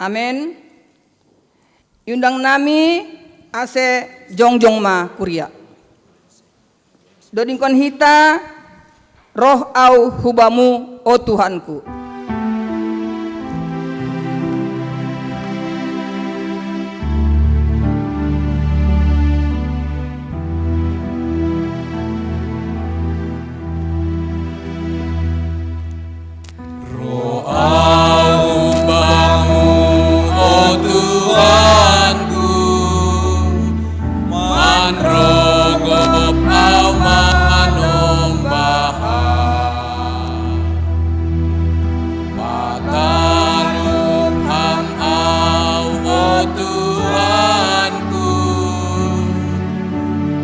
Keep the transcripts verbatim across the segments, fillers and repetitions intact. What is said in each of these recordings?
Amen. Iundang nami ase jongjong ma kuria. Dodingkon hita, roh au hu Bamu, o Tuhanku. Roh au Bamu, o Tuhanku, manrogop au manombaha. Pataluk Ham au, o Tuhanku,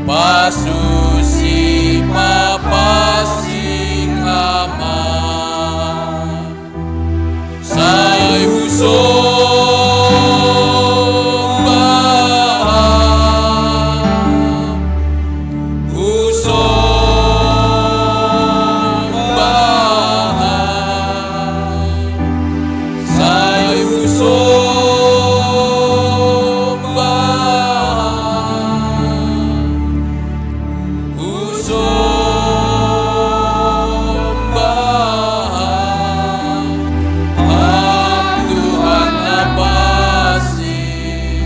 pasusi papasing Ham. Sai husomba Ham, husomba Ham, sai husomba Ham. Husomba Ham, Tuhan na pasing,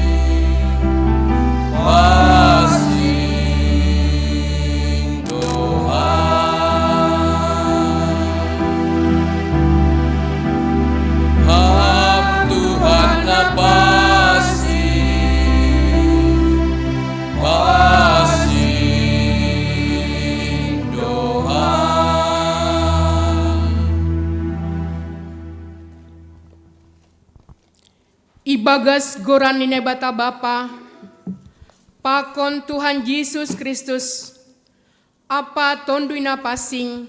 pasing do Ham. Ham Tuhan na pasing, pasing do Ham. Ibagas goran ni Naibata Bapa, pakon Tuhan Jesus Kristus, Apa Tonduy na pasing,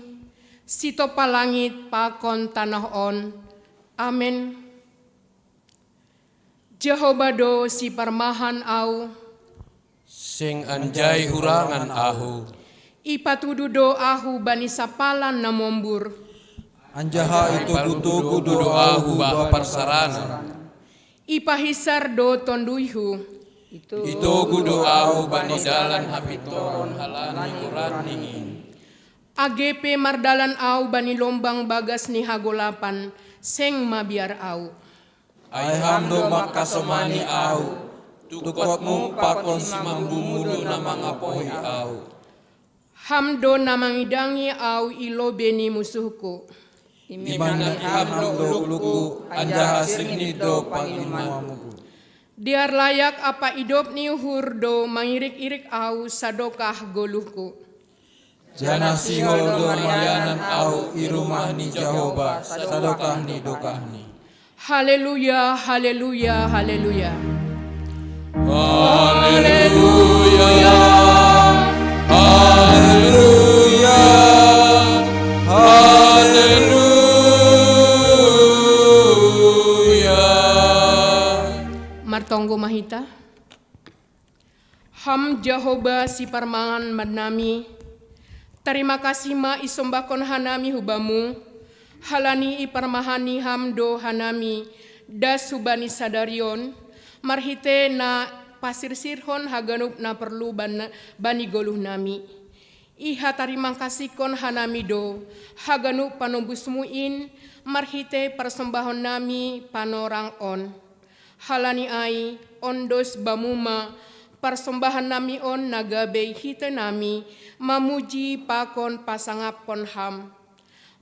sitopa langit pakon tanoh on. Amen. Jahoba do siparmahan au. Seng anjai hurangan ahu. Ipatudu do ahu bani sapalan na mombur. Anjaha itogu-togu do ahu ba parsarana. Ipahisar do tonduyhu. Itogu do ahu bani dalan hapintoron halani goranni in. Age pe mardalan ahu bani lombang bagas ni hagolapan, seng mabiar ahu. Ai Ham do mangkasomani ahu, tungkotmu pakon simambumu do na mangapohi ahu. Ham do na mangidangi ahu i lobei ni musuhku. Iminangi Ham do uluku, anjaha sirnit do panginumanku. Dear layak ampa idop ni uhur do mangirik-irik ahu sadokah goluhku. Janah sihol do marianan ahu i rumah ni Jahoba sadokah ni dokahni. Haleluya, haleluya, haleluya. Haleluya, haleluya, haleluya. Martonggo ma hita. Ham Jahoba siparmahan bannami, tarima kasih ma isombahkon hanami hu Bamu, halani iparmahani Ham do hanami das hubani sadari on, marhitei na pasirsirhon haganup na porlu ban-, bani goluhnami. Ihatarimangkasihkon hanami do haganup panombusmu in marhitei parsombahonnami panorang on. Halani ai, ondos Bamu ma parsombahannami on na gabe hitenami mamuji pakon pasangapkon Ham.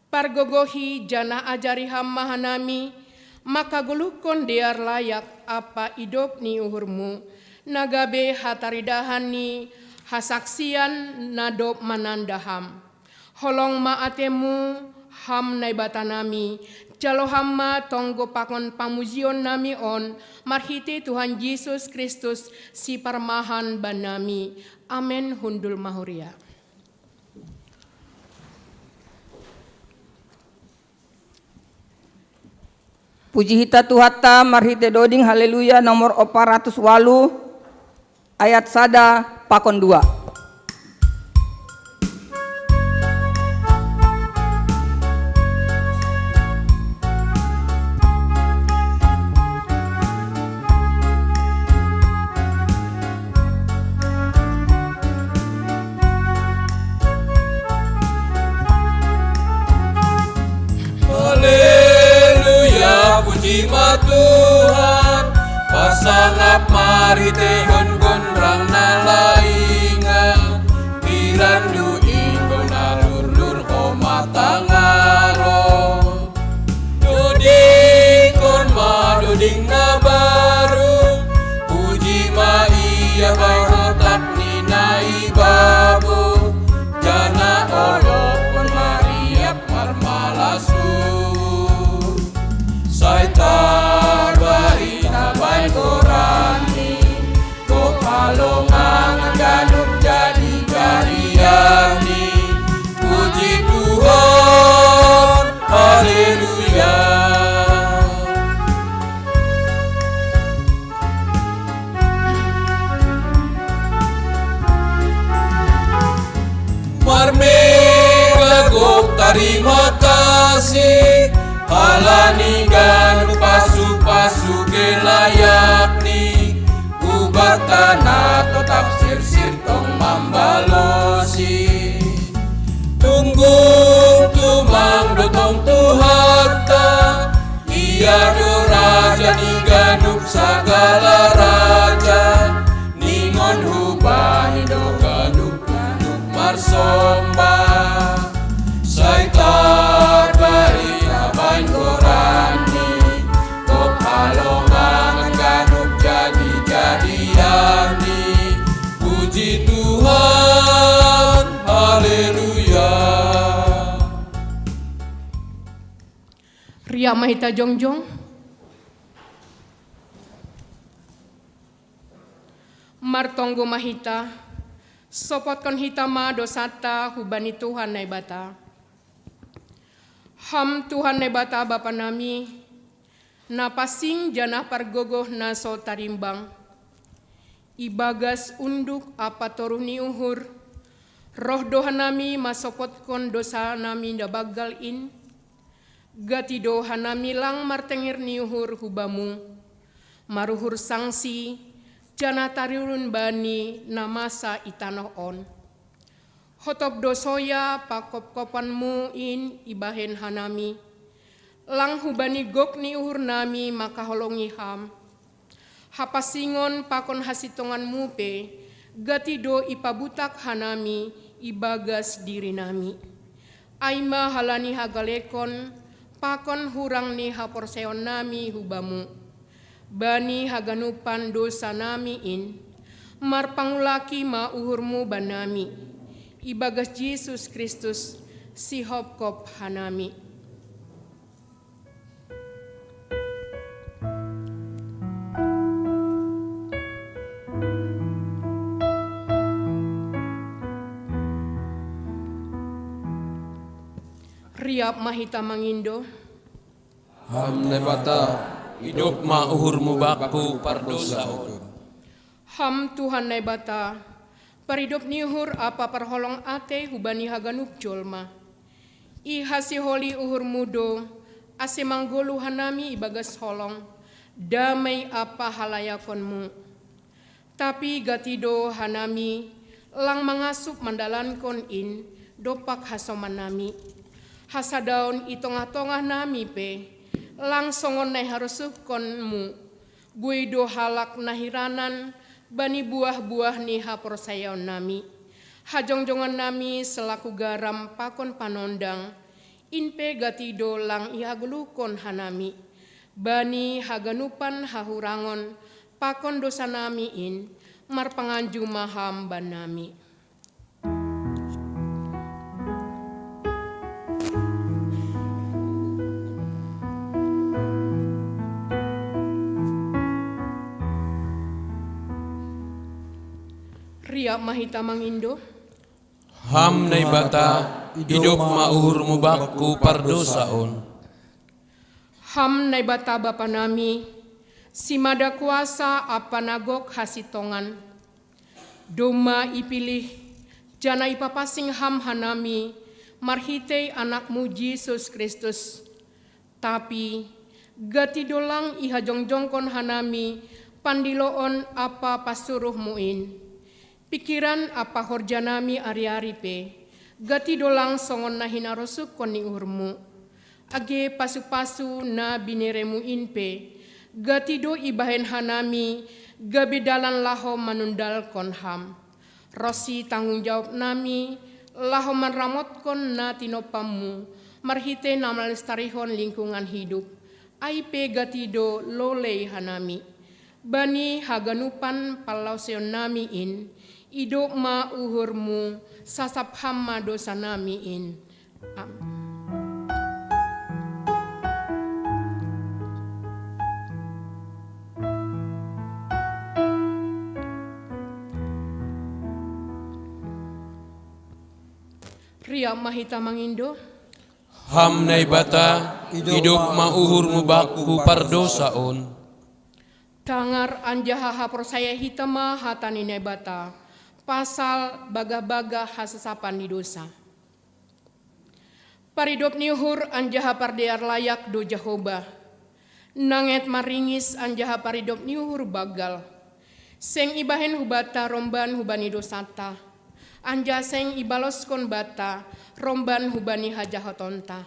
Pargogohi janah ajari Ham ma hanami, mangkagoluhkon dear layak ampa idop ni uhurmu, na gabe hataridahan ni hasaksian na dob mananda Ham. Holong ma atemu, Ham Naibatanami, jalo Ham ma tonggo pakon pamujionnami on, marhitei Tuhan Jesus Kristus, siparmahan bannami. Amen. Hundul ma huria. Puji hita Tuhanta marhitei doding Haleluya nomor opat ratus walu, ayat sada pakon dua. Tuhan, pasangap marhitei gonrang na laingan, pirandu ingkon na lurlur o matangaron. Dodingkon ma doding na baru, puji ma Ia bai hotap ni na i babou, janah olokkon ma riap marmalas uhur. Sai tabarita bai goran-Ni, goh halongangan ganup jadi jarian-Ni. Puji Tuhan, haleluya. Marmegah goh tarima kasih, halani ganup pasu-pasu ke layak-Ni, ubat tanah totap sirsir tong mambalosi. Tunggung tumang do tong Tuhanta, Ia do Raja ni ganup sagala raja, ningon hu Bani do ganup tunduk marsombah. Sai tabarita bai goran-Ni, goh halongangan ganup jadi jarian-Ni. Puji Tuhan, haleluya. Riap ma hita jongjong. Martonggo ma hita, sopotkon hita ma dosanta hubani Tuhan Naibata. Ham Tuhan Naibata Bapa nami, na pansing janah pargogoh na so tarimbang. Ibagas unduk ampa toruh ni uhur, roh do hanami masopotkon dosa nami na banggal in, gati do hanami lang martenger ni uhur hu Bamu, maruhur sangsi, janah tarurun bani na masa i tanoh on. Hotop do soya pakopkopan-Mu in ibahen hanami, lang hubani gok ni uhur nami mangkaholongi Ham. Hapansingon pakon hasintongan-Mu pe, gati do ipabutak hanami ibagas diri nami. Ai ma halani hagalekon pakon hurang ni haporsayaon nami hu Bamu. Bani haganupan dosa nami in, marpangulaki ma uhur-Mu banami, ibagas Jesus Kristus, sihopkop hanami. Riap ma hita mangindo. Ham Naibata, idop ma uhur-Mu bakku pardosa on. Ham Tuhan Naibata, paridop ni uhur ampa parholong atei hubani haganup jolma. Ihasiholi uhur-Mu do, ase manggoluh hanami ibagas holong, damei ampa halayakon-Mu. Tapi gati do hanami, lang mangasup mandalankon in, dompak hasoman nami. Hasadaon i tongah-tongah nami pe, lang songon na iharosuhkon-Mu, buei do halak na hiranan bani buah-buah ni haporsayaon nami. Hajongjongan nami selaku garam pakon panondang, in pe gati do lang ihagoluhkon hanami. Bani haganupan hahurangon pakon dosa nami in, marpanganju ma Ham banami. Riap ma hita mangindo. Ham Naibata, idop ma uhur-Mu bakku pardosa on. Ham Naibata Bapa nami, simada kuasa ampa na gok hasintongan. Domma ipilih, janah ipapansing Ham hanami, marhitei Anak-Mu Jesus Kristus. Tapi, gati do lang ihajongjongkon hanami pandiloon ampa pansuruh-Mu in. Pikiran ampa horja nami ari-ari pe, gati do lang songon na hinarosuhkon ni uhur-Mu. Age pasu-pasu na binere-Mu in pe, Gati do ibahen hanami gabe dalan laho manundalkon Ham. Ronsi tanggung jawab nami laho manramotkon na tinopa-Mu marhitei na manlestarihon lingkungan hidup, ai pe gati do lolei hanami. Bani haganupan panlaosion nami in, idop ma uhur-Mu, sasap Ham ma dousa nami in. Amin. Riap ma hita mangindo. Ham Naibata, idop ma uhur-Mu bakku pardousa on. Tangar anjaha haporsaya hita ma hata ni Naibata pasal bagah-bagah hasasapan ni dousa. Paridop ni uhur anjaha pardear layak do Jahowa. Nanget maringis anjaha paridop ni uhur banggal. Seng ibahen hubanta romban hubani dousanta, anjaha seng ibaloskon banta romban hubani hajahotonta.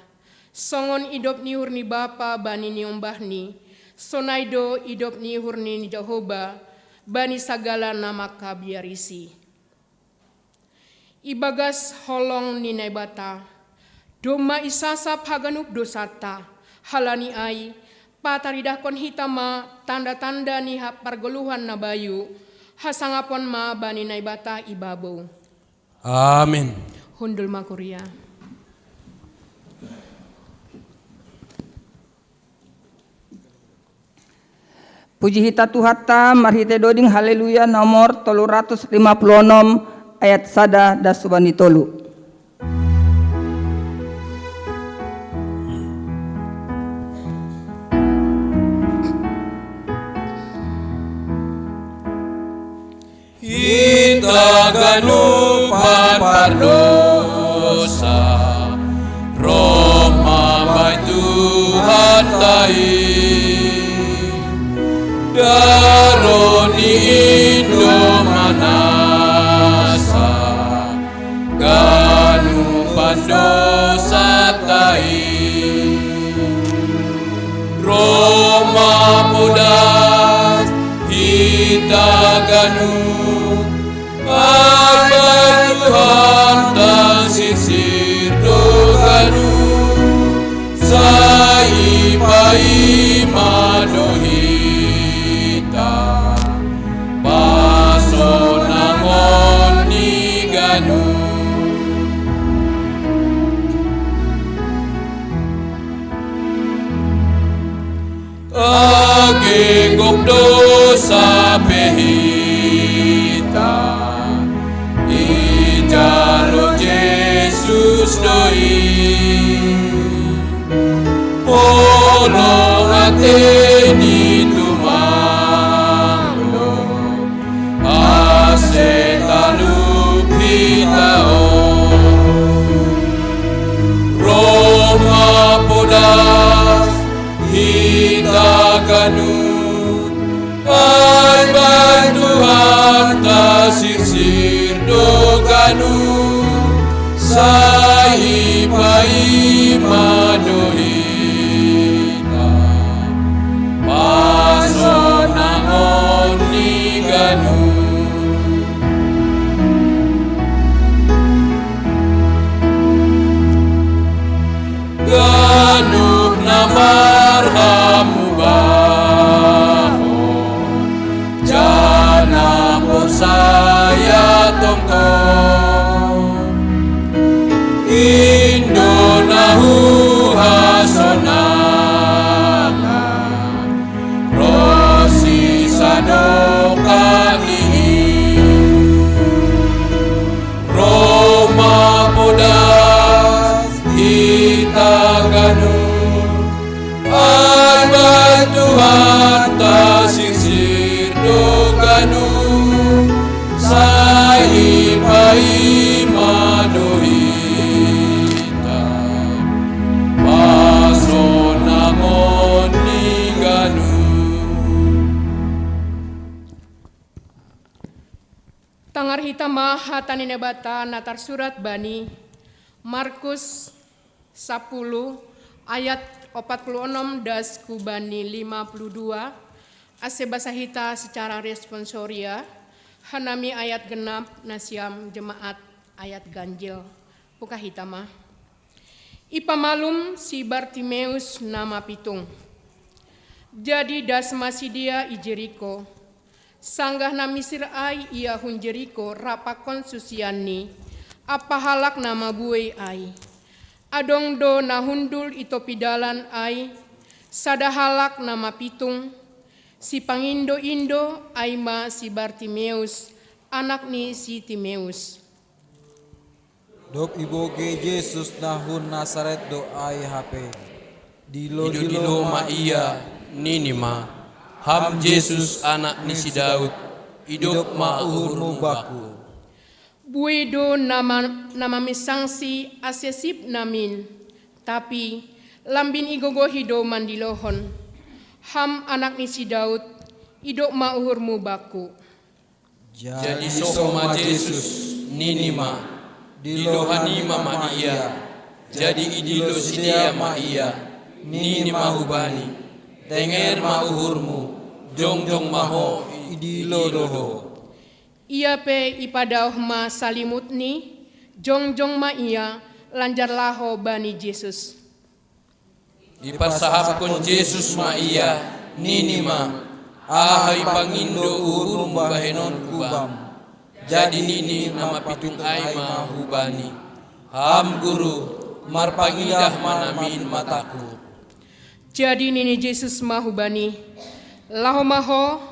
Songon idop ni uhur ni bapa bani niombahni, sonai do idop ni uhur ni Jahowa bani sagala na mangkabiarisi. Ibagas holong ni Naibata, domma isasap haganup dousanta. Halani ai, pataridahkon hita ma tanda-tanda ni ha-, pargoluhan na bayu, hasangapon ma bani Naibata ibabou. Amin. Hundul ma kuria. Puji hita Tuhanta marhitei doding Haleluya nomor tolu ratus lima puluh onom, ayat sada das hubani tolu. Hita ganupan pardousa, ro ma bai Tuhanta i. Daroh ni in do manasa ganupan dousanta i. Ro ma podas hita ganup, ai bai Tuhanta sirsir do ganup, sai ipaima do hita pasonangon ni ganup. Age gok dousa pe hita, ijalo Jesus do i. Holong atei ni Tuhan do, ase talup hita on. Ro ma podas hita ganup, ai bai Tuhanta sirsir do ganup, sai ipaima do hita pasonangon ni ganup. Ganup na marhamubahon, janah porsaya tongtong, in do na huhasonangan ronsi sadokah ni i. Ro ma podas hita ganup, ai bai Tuhanta sirsir do ganup, sai ipaima do hita pasonangon ni ganup. Tangar hita ma hata ni Naibata na tarsurat bani Markus sapuluh ayat opat puluh onom das ku bani lima puluh dua, ase basa hita secara responsoria, hanami ayat genap nasiam jemaat ayat ganjil. Pukahitama. Ipamalum si Bartimeus na mapitung. Jadi das ma sidea i Jeriko. Sanggah na misir ai ia hun Jeriko rap pakon susianni, ampa halak na mabuei ai. Adong do na hundul i topi dalan ai, sada halak na mapitung, sipangindo-indo, ai ma si Bartimeus, anak ni si Timeus. Dob ibogei Jesus na hun Nasaret do ai hape. Dilo-dilo ma ia, nini ma: Ham Jesus, anak ni si Daud, idop ma uhurmu bakku. Buei do na mamisangsi ase sip namin. Tapi lambin igogohi do mandilohon: Ham anak ni si Daud, idop ma uhurmu bakku. Jadi soho ma Jesus, nini ma: Dilo hanima ma ia. Jadi idilo sidea ma ia, nini ma hubani: Tenger ma uhurmu, jongjong ma ho, idilo do ho. Ia pe ipadaoh ma salimutni, jongjong ma ia, lanjar laho bani Jesus. Iparsahapkon Jesus ma ia, nini ma: Aha ipangindo uhurmu bahenonku bam? Jadi nini na mapitung ai ma hubani: Ham Guru, marpangidah ma namin matangku. Jadi nini Jesus ma hubani: Laho ma ho,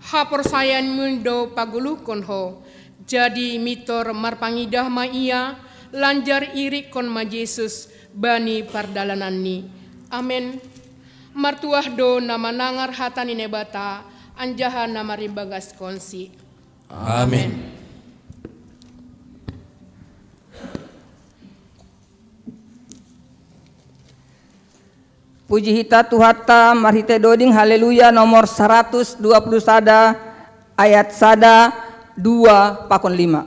haporsayaonmu do pagoluhkon ho. Jadi mintor marpangidah ma ia, lanjar iirikkon ma Jesus bani pardalananni. Amen. Martuah do na manangar hata ni Naibata anjaha na marimbagaskonsi. Amen. Puji hita Tuhanta marhite doding Haleluya nomor saratus dua puluh sada, ayat sada, dua pakon lima.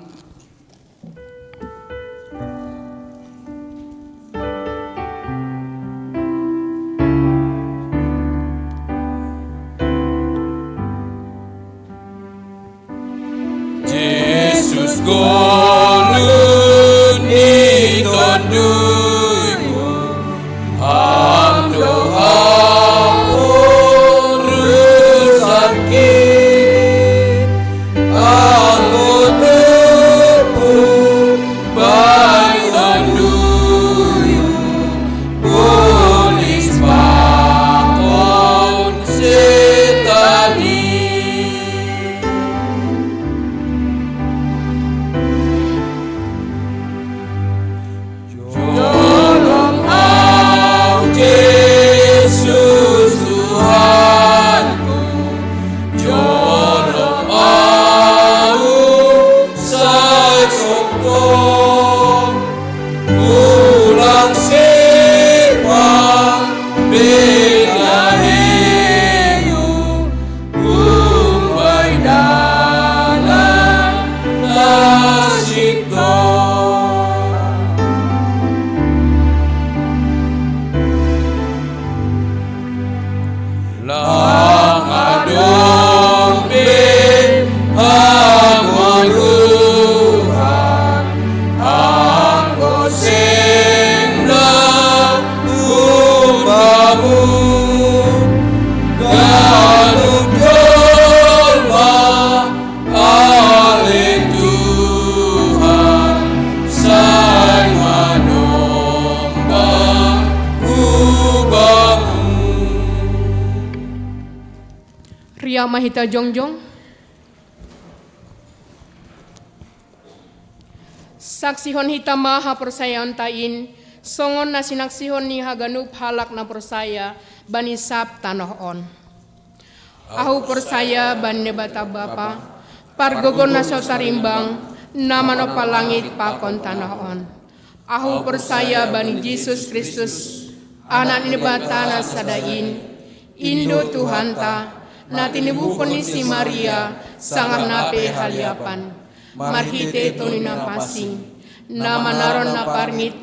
Jesus goluh ni Tonduymu, Ham do hau urusanki. Anggo tubu bai Tonduymu, pulis pakon setani. Jolom au Jesus Tuhanku, jolom au sai songkong, ulang sipang begaheyu, umbai dalan na sintong. Lang adong be hagogohan, anggo seng umbamu, ganup jolma ale Tuhan sai manomba hubamu. Riak ma hita jongjong. Saksihon hita ma haporsayaonta in, songon na sinaksihon ni haganup halak na porsaya bani sab tanoh on. Ahu porsaya bani Naibata Bapa, pargogoh na so tarimbang, na manompa langit pakon tanoh on. Ahu porsaya bani Jesus Kristus, Anak ni Naibata na sada in, in do Tuhanta, na tinibuhon ni si Maria sanggah na pe haliapan, marhite Tondi na Pansing, na manaron na parngit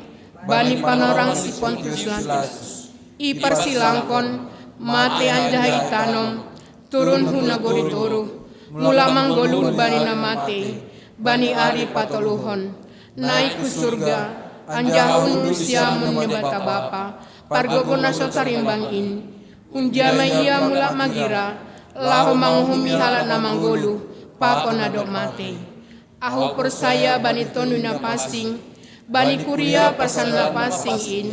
bani panorang si Pontius Pilatus. I parsilangkon, mate anjaha itanom, turun hu nagori toruh, mulak manggoluh bani na mate, bani ari patoluhon, naik hu surga, anjaha hun ulu siamun ni Naibata Bapa, pargogoh na so tarimbang in. Hunjama ia mulak magira, laho manguhumi halak na manggoluh, pakon na dob mate. Ahu porsaya bani Tonduy Napansing, bani kuria parsaoran na pansing in,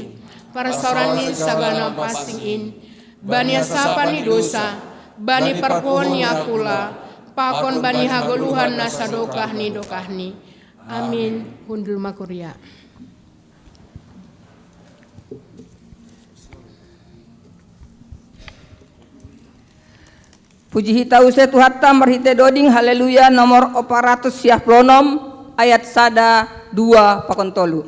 parsaoran ni sagala na pansing in, bani hasapan ni dousa, bani parpoon ni akula, pakon bani hagoluhan na sadokah ni dokahni. Amin. Hundul ma kuria. Puji hita use Tuhanta marhite doding Haleluya nomor opat ratus siah plonom, ayat sada, dua pakon tolu.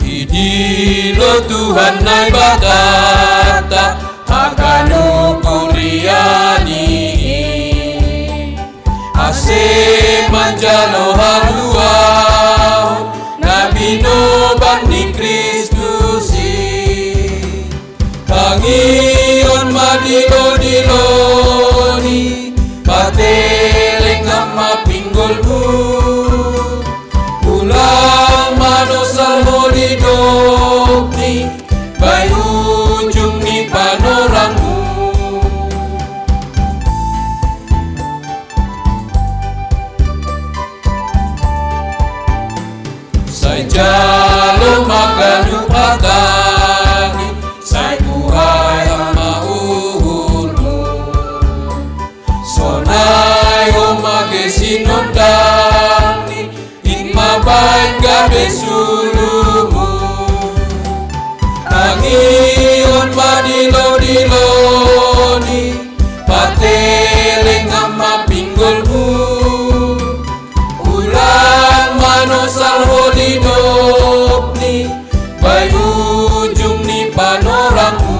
Idilo Tuhan Naibatanta haganup kuria-Ni, ase manjalo haluahon na binoban ni Kristus i. Tangihon ma dilo-diloNi, pateleng ma pinggolmu. Ulang manosal ho lidopNi, bahen ujung ni panorangmu. Sai jalo ma ganup hataNi, sai buhai ma uhurmu. Sonai ho magesi nondangNi, in ma bahen gabe sulumu. Tangihon ma dilo-diloNi, pateleng ma pinggolmu. Ulang manosal ho lidopNi, bahen ujung ni panorangmu.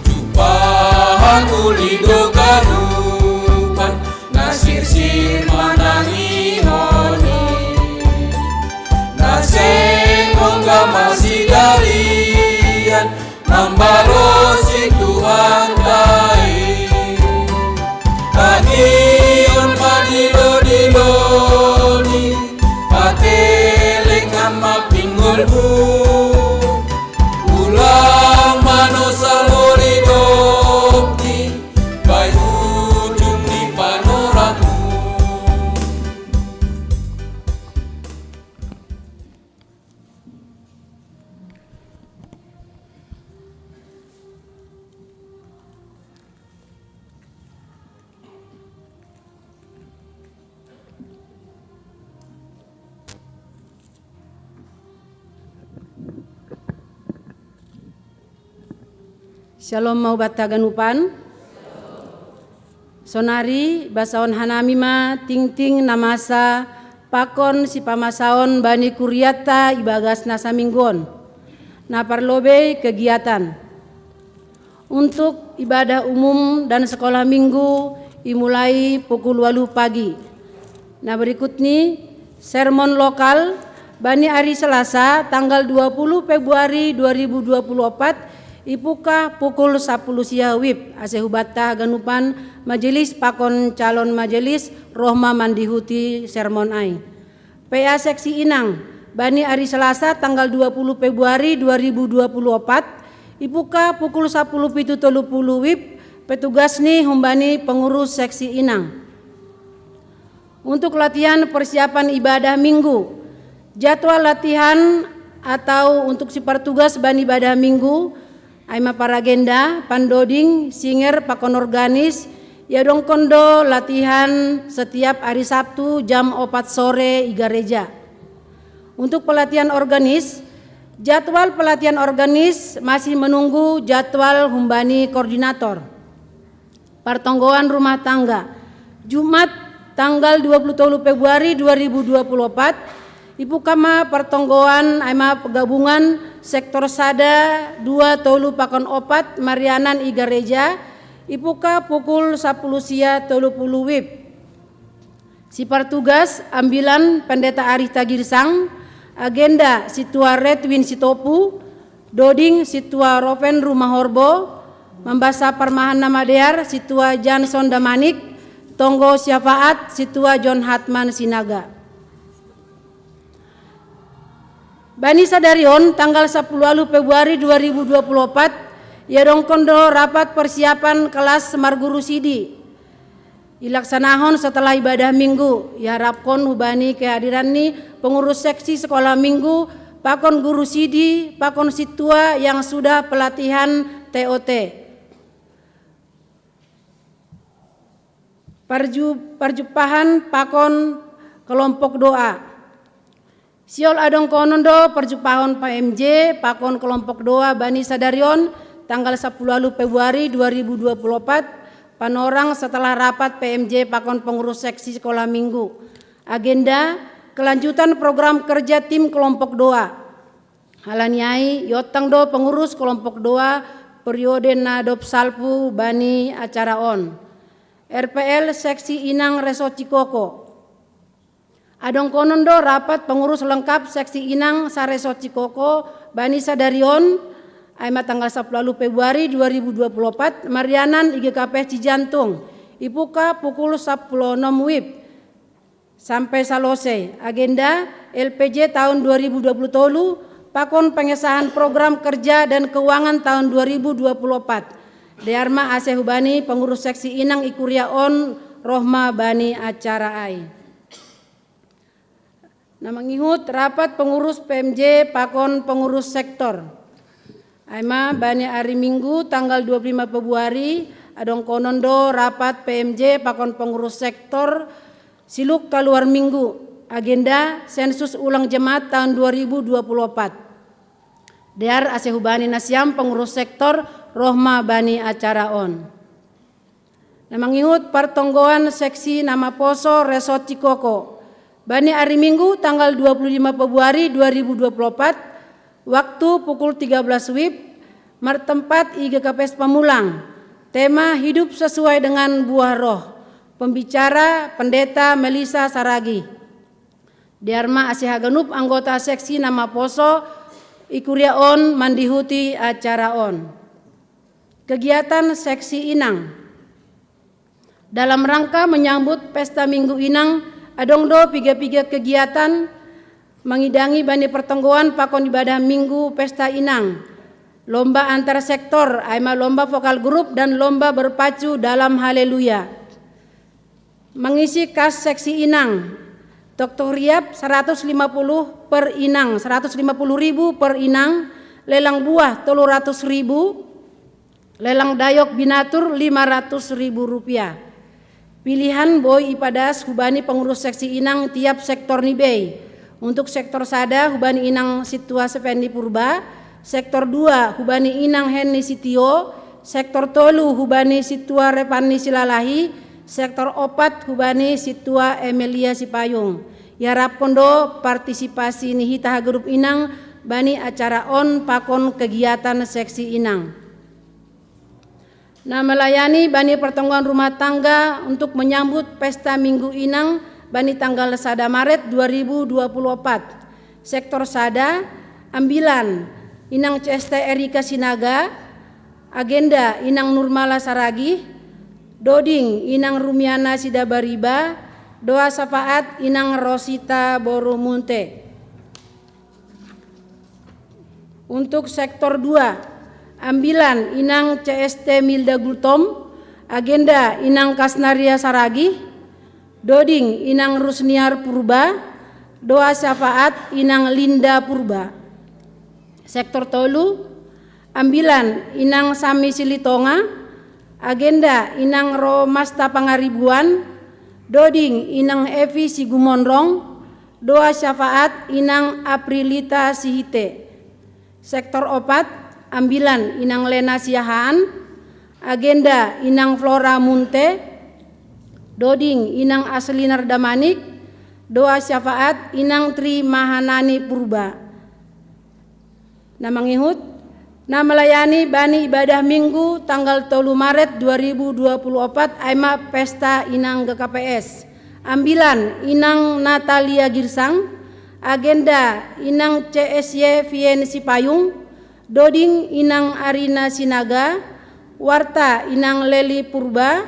Jumpahon uli do ganupan na sirsir manangihon i, na seng ongga marsidalian mambalosi Tuhanta i. Tangihon ma dilo-diloNi, pateleng ma pinggolmu. Ulang manosal ho lidopNi, bahen ujung ni panorangmu. Syalom ma hubanta haganupan. Sonari basahon hanami ma tingting na masa pakon sipamasaon bani kurianta ibagas na saminggu on. Na parlobei kegiatan. Untuk ibadah umum dan sekolah minggu dimulai pukul waluh pagi. Na berikut ni sermon lokal bani ari Selasa tanggal dua puluh Februari dua ribu dua puluh opat, ipukah pukul sapuluh siah wib, ase hubanta haganupan majelis pakon calon majelis roh ma mandihuti sermon ai. P A seksi inang, bani ari Selasa tanggal dua puluh Februari dua ribu dua puluh opat, ipukah pukul sapuluh pitu tolu puluh wib, petugas ni humbani pengurus seksi inang. Untuk latihan persiapan ibadah minggu, jadwal latihan atau untuk sipartugas bani ibadah minggu, ai ma paragenda, pandoding, singer, pakon organis, iadongkon do latihan setiap ari Sabtu jam opat sore i gareja. Untuk pelatihan organis, jadwal pelatihan organis masih menunggu jadwal humbani koordinator. Partonggoan rumah tangga, Jumat tanggal dua puluh tolu Februari dua ribu dua puluh opat, Ipuka ma pertonggoan ai ma gabungan sektor sada, dua, tolu pakon opat marianan i gareja, ipuka pukul sapuluh sia tolu puluh wib. Sipartugas ambilan Pendeta Arih Tagirsang, agenda Situa Redwin Sitopu, doding Situa Roven Rumahorbo, mambasa parmahan na madear Situa Janson Damanik, tonggo syafaat Situa John Hatman Sinaga. Bani sadari on tanggal sapuluh alu Februari dua ribu dua puluh opat, iadongkon do rapat persiapan kelas marguru sidi. Ilaksanahon setelah ibadah minggu, iharapkon hubani kehadiran ni pengurus seksi sekolah minggu, pakon guru sidi, pakon situa yang sudah pelatihan T O T. Parju, parjumpahan pakon kelompok doa. Siol adongkonon do parjumpahon P M J pakon kelompok doa bani sadari on tanggal sapuluh alu Februari dua ribu dua puluh opat, panorang setelah rapat P M J pakon pengurus seksi sekolah minggu. Agenda, kelanjutan program kerja tim kelompok doa. Halani ai, iotang do pengurus kelompok doa periode na dob salpu bani acara on. R P L seksi inang Resort Cikoko. Adongkonon do rapat pengurus lengkap seksi inang sa-Resort Cikoko bani sadari on, ai ma tanggal sapuluh alu Februari dua ribu dua puluh opat, marianan i G K P S Cijantung, ipuka pukul sapuluh onom wib. Sampai salose, agenda L P J tahun dua ribu dua puluh tolu, pakon pengesahan program kerja dan keuangan tahun dua ribu dua puluh opat. Dear ma ase hubani pengurus seksi inang i kuria on roh ma bani acara ai. Na mangihut rapat pengurus P M J pakon pengurus sektor. Ai ma bani ari Minggu tanggal dua puluh lima Februari, adongkonon do rapat P M J pakon pengurus sektor siluk kaluar Minggu. Agenda sensus ulang jemaat tahun dua ribu dua puluh opat. Dear ase hubani nasiam pengurus sektor roh ma bani acara on. Na mangihut partonggoan seksi na maposo Resort Cikoko. Bani ari Minggu tanggal dua puluh lima Februari dua ribu dua puluh opat, waktu pukul tiga belas wib, martempat i G K P S Pamulang. Tema hidup sesuai dengan buah roh. Pembicara Pendeta Melisa Saragi. Dear ma ase haganup anggota seksi na maposo i kuria on mandihuti acara on. Kegiatan seksi inang. Dalam rangka menyambut Pesta Minggu Inang, adong do piga-piga kegiatan mangidangi bani pertonggoan pakon ibadah Minggu Pesta Inang. Lomba antar sektor, ai ma lomba vokal grup dan lomba berpacu dalam Haleluya. Mengisi kas seksi inang. Toktok riap seratus lima puluh per inang, seratus lima puluh ribu per inang, lelang buah tolu ratus ribu, lelang dayok binatur lima ratus ribu rupiah. Pilihan boi ipadas hubani pengurus seksi inang tiap sektor ni bei. Untuk sektor sada hubani inang Situa Sependi Purba, sektor dua hubani inang Henni Sitio, sektor tolu hubani Situa Repanni Silalahi, sektor opat hubani Situa Emelia Sipayung. Iharapkon do partisipasi ni hita haganup inang bani acara on pakon kegiatan seksi inang. Na melayani bani pertonggoan rumah tangga untuk menyambut Pesta Minggu Inang bani tanggal sada Maret dua ribu dua puluh opat. Sektor sada, ambilan, inang C S T Erika Sinaga, agenda inang Nurmala Saragih, doding inang Rumiana Sidabariba, doa syafaat inang Rosita Boru Munte. Untuk sektor dua, ambilan inang C S T Milda Gultom, agenda inang Kasnaria Saragih, doding inang Rusniar Purba, doa syafaat inang Linda Purba. Sektor tolu, ambilan inang Sami Silitonga, agenda inang Romasta Pangaribuan, doding inang Evi Sigumonrong, doa syafaat inang Aprilita Sihite. Sektor opat, ambilan inang Lena Siahaan, agenda inang Flora Munte, doding inang Aslinar Damanik, Doa syafaat inang Tri Mahanani Purba. Na mangihut, na malayani bani ibadah Minggu tanggal tolu Maret dua ribu dua puluh opat aima pesta inang G K P S. Ambilan inang Natalia Girsang, agenda inang C S Y Vien Sipayung, doding inang Arina Sinaga, warta inang Leli Purba,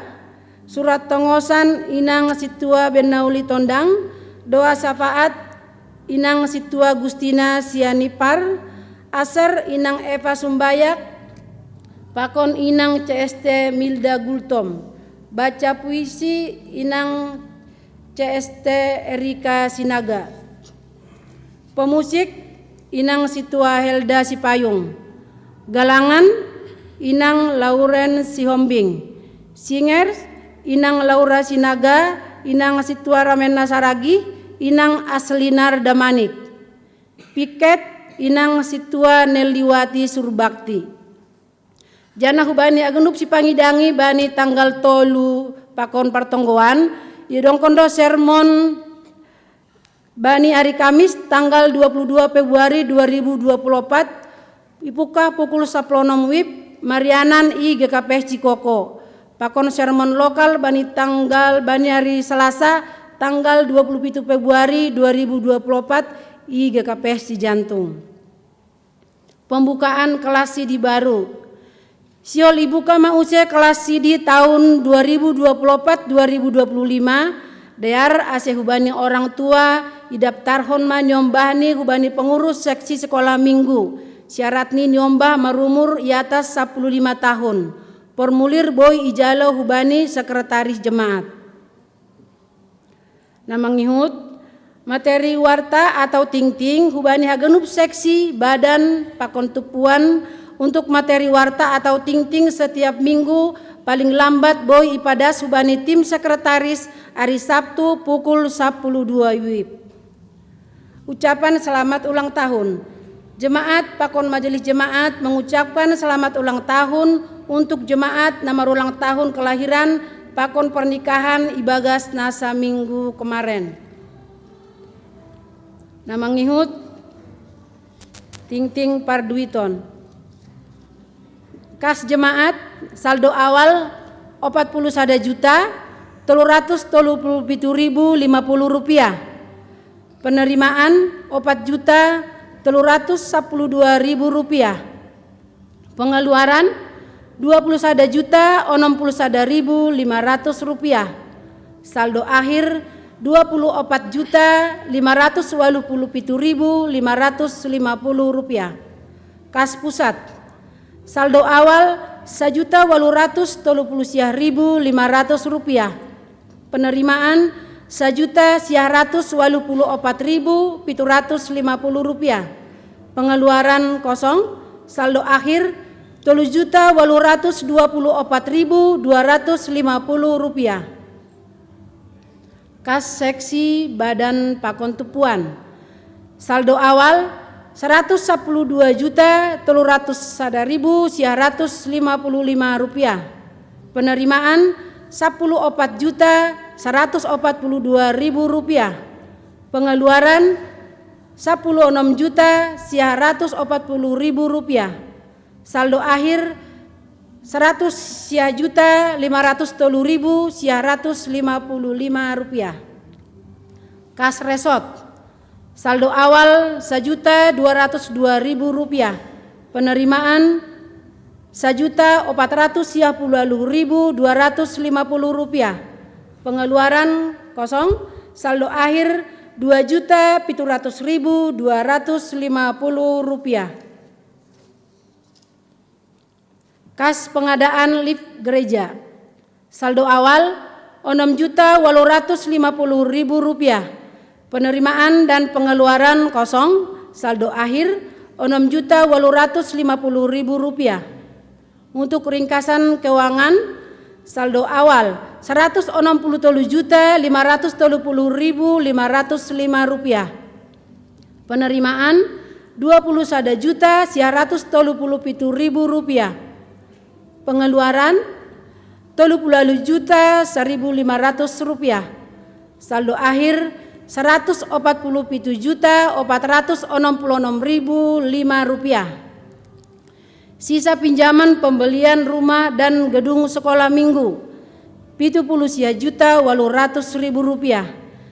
surat tongosan inang Situa Benauli Tondang, doa syafaat inang Situa Gustina Sianipar, aser inang Eva Sumbayak, pakon inang C S T Milda Gultom, baca puisi inang C S T Erika Sinaga. Pemusik inang Situa Helda Sipayung. Galangan inang Lauren Sihombing. Singers inang Laura Sinaga, inang Situa Ramena Saragi, inang Aslinar Damanik. Piket inang Situa Neliwati Surbakti. Janah hubani agenup sipangidangi bani tanggal tolu pakon partonggoan, idongkondo sermon bani hari Kamis tanggal dua puluh dua Februari dua ribu dua puluh opat, ipukah pukul sapuluh onom wib, marianan i G K P S Cikoko. Pakon sermon lokal bani tanggal bani hari Selasa tanggal dua puluh pitu Februari dua ribu dua puluh opat i G K P S Cijantung. Pembukaan kelas sidi baru. Sihol ibuka ma use kelas sidi tahun dua ribu dua puluh opat dua ribu dua puluh lima, dear ase hubani orang tua, idaptarhon ma niombahni hubani pengurus seksi sekolah minggu. Syaratni niombah marumur i atas sapuluh lima tahun. Formulir boi ijalo hubani sekretaris jemaat. Na mangihut, materi warta atau tingting hubani haganup seksi, badan, pakon tumpuan. Untuk materi warta atau tingting setiap minggu, paling lambat boi ipadas hubani tim sekretaris hari Sabtu pukul sapuluh dua wib. Ucapan selamat ulang tahun. Jemaat pakon majelis jemaat mengucapkan selamat ulang tahun untuk jemaat na marulang tahun kelahiran pakon pernikahan ibagas nasa minggu kemaren. Na mangihut, tingting parduiton. Kas jemaat, saldo awal opat puluh sada juta tolu ratus tolu puluh pitu ribu lima puluh rupiah. Penerimaan opat juta tolu ratus sapuluh dua ribu rupiah. Pengeluaran dua puluh sada juta onom puluh sada ribu lima ratus rupiah. Saldo akhir dua puluh opat juta lima ratus walu puluh pitu ribu lima ratus lima puluh rupiah. Kas pusat, saldo awal sajuta walu ratus tolu puluh siah ribu lima ratus rupiah. Penerimaan sajuta siah ratus walu puluh opat ribu pitu ratus lima puluh rupiah. Pengeluaran kosong, saldo akhir tolu juta walu ratus dua puluh opat ribu dua ratus lima puluh rupiah. Kas seksi badan pakon tumpuan. Saldo awal saratus sapuluh dua juta tolu ratus sada ribu siah ratus lima puluh lima rupiah. Penerimaan sapuluh opat juta saratus opat puluh dua ribu rupiah. Pengeluaran sapuluh onom juta siah ratus opat puluh ribu rupiah. Saldo akhir saratus siah juta lima ratus tolu ribu siah ratus lima puluh lima rupiah. Kas resort, saldo awal sajuta dua ratus dua ribu rupiah. Penerimaan sajuta opat ratus siah puluh walu ribu dua ratus lima puluh rupiah. Pengeluaran kosong, saldo akhir dua juta pitu ratus ribu dua ratus lima puluh rupiah. Kas pengadaan lift gereja. Saldo awal onom juta walu ratus lima puluh ribu rupiah. Penerimaan dan pengeluaran kosong, saldo akhir onom juta walu ratus lima puluh ribu rupiah. Untuk ringkasan keuangan, saldo awal saratus onom puluh tolu juta lima ratus tolu puluh ribu lima ratus lima rupiah. Penerimaan dua puluh sada juta siah ratus tolu puluh pitu ribu rupiah. Pengeluaran tolu puluh walu juta saribu lima ratus rupiah. Saldo akhir seratus opat puluh pitu juta opat ratus onom puluh onom ribu lima rupiah. Sisa pinjaman pembelian rumah dan gedung sekolah minggu, pitu puluh sia juta walu ratus ribu rupiah.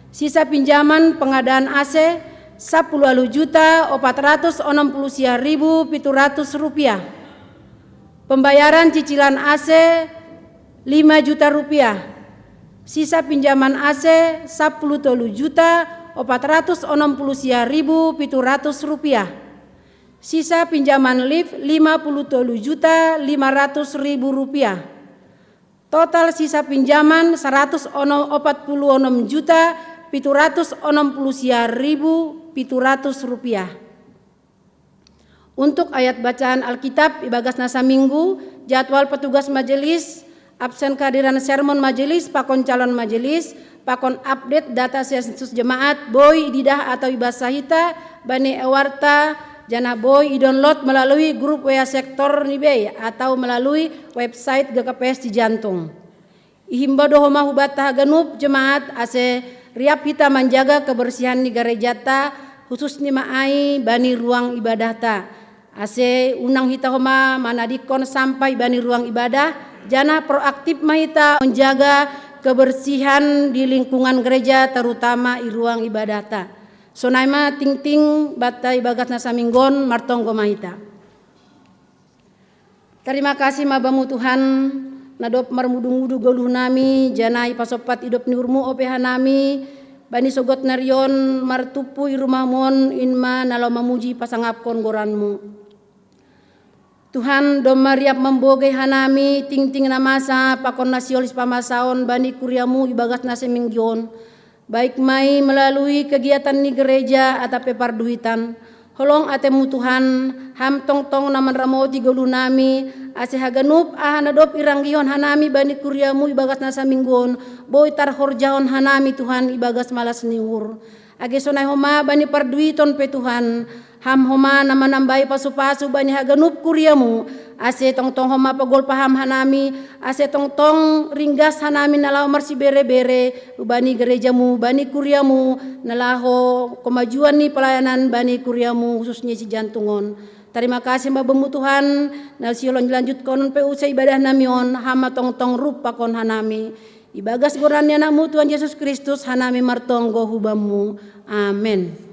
Sisa pinjaman pengadaan A C, sapuluh walu juta opat ratus onom puluh sia ribu pitu ratus rupiah. Pembayaran cicilan A C, lima juta rupiah. Sisa pinjaman A C, sapuluh tolu juta opat ratus onom puluh sia ribu pitu ratus rupiah. Sisa pinjaman lift, lima puluh tolu juta lima ratus ribu rupiah. Total sisa pinjaman seratus opat puluh onom juta pitu ratus onom puluh sia ribu pitu ratus rupiah. Untuk ayat bacaan Alkitab ibagas nasa minggu, jadwal petugas majelis, absen kehadiran sermon majelis, pakon calon majelis, pakon update data sensus jemaat, boi ididah atau ibasa hita bani ewarta, janah boi i-download melalui grup W A sektor ni bei atau melalui website G K P S Cijantung. Ihimbau do homa hubanta haganup jemaat ase riap hita manjaga kebersihan ni garejata, khusus ni ma ai bani ruang ibadahta. Ase unang hita homa manadingkon sampah i bani ruang ibadah, janah proaktif ma hita manjaga kebersihan di lingkungan gereja, terutama i ruang ibadahta. Sonai ma tingting banta ibagas nasa minggu on, martonggo ma hita. Tarima kasih ma Bamu Tuhan, na dob marmudu-mudu goluh nami, janah ipasompat idop ni uhurMu ope hanami, bani sogot nari on martumpu i rumahMu on, in ma na laho mamuji pasangapkon goranMu. Tuhan, domma riap mambogei hanami tingting na masa pakon na sihol sipamasaon bani kuriaMu ibagas nasa minggu on, baik ma i melalui kegiatan ni gereja atap pe parduitan. Holong ateMu Tuhan, Ham tongtong na manramoti goluh nami, ase haganup aha na dob iranggihon hanami bani kuriaMu ibagas nasa minggu on, boi tarhorjahon hanami Tuhan ibagas malas ni uhur. Age sonai homa bani parduiton pe Tuhan, Ham homa na manambahi pasu-pasu bani haganup kuriaMu, ase tongtong homa pagolpa Ham hanami, ase tongtong ringgas hanami na laho marsibere-bere bani gerejaMu, bani kuriaMu, na laho kemajuan ni pelayanan bani kuriaMu khususnya Cijantung on. Tarima kasih ma Bamu Tuhan, na sihol lanjutkon pe use ibadah nami on, Ham ma tongtong rup pakon hanami. Ibagas goran ni AnakMu Tuhan Jesus Kristus hanami martonggo hu Bamu. Amen.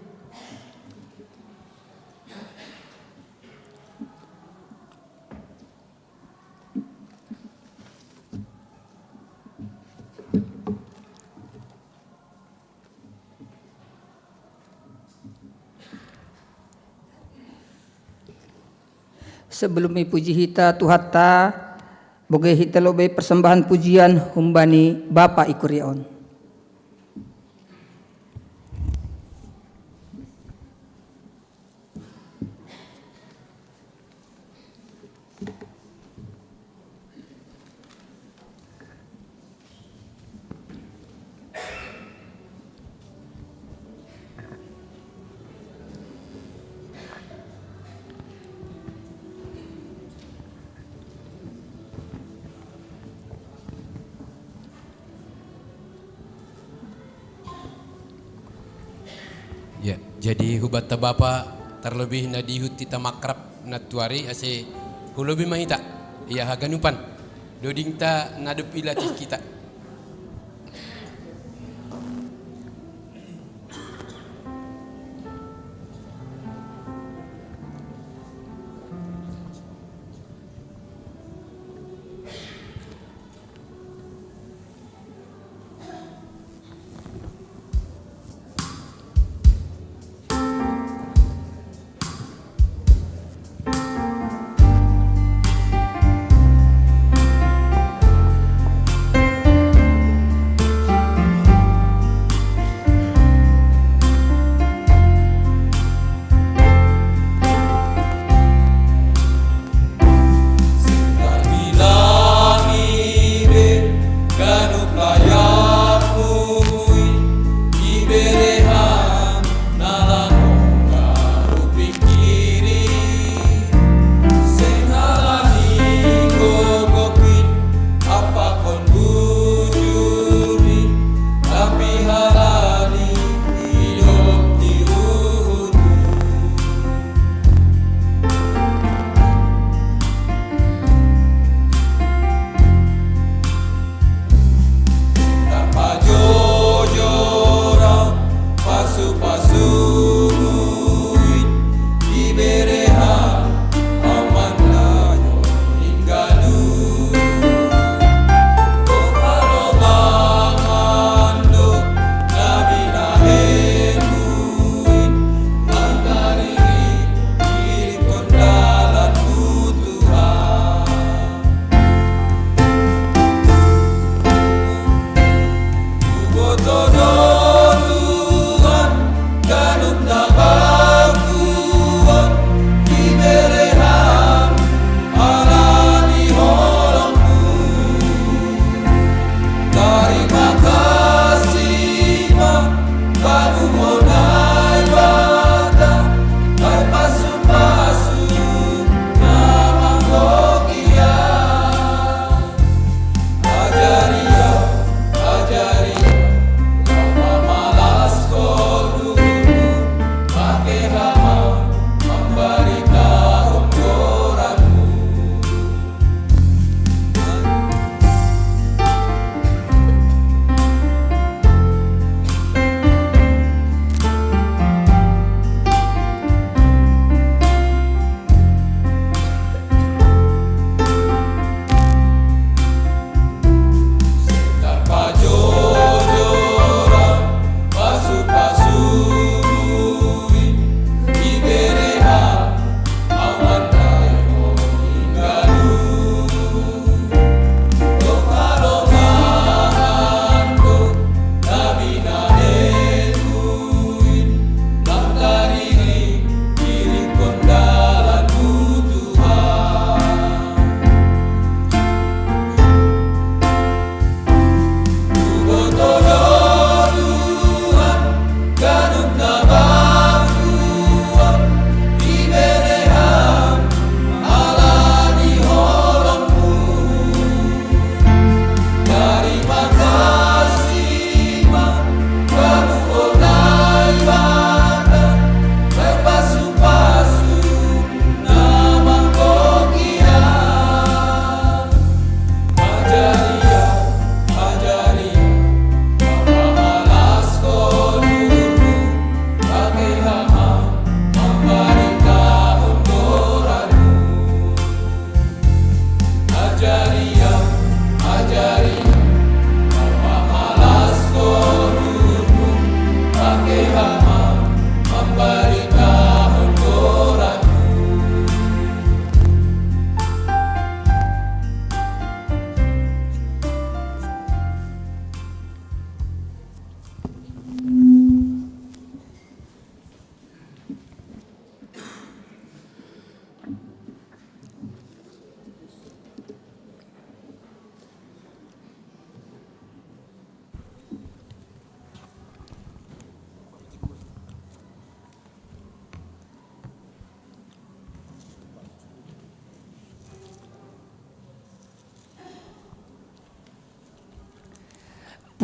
Sebelum ipuji hita Tuhanta, bogei hita lobei persembahan pujian humbani Bapa i kuria on. Ya, jadi hubanta Bapa, terlebih na dihut hita makrab nantuari ase hulobi ma hita, ia haganupan dodingta na dob ilatih hita.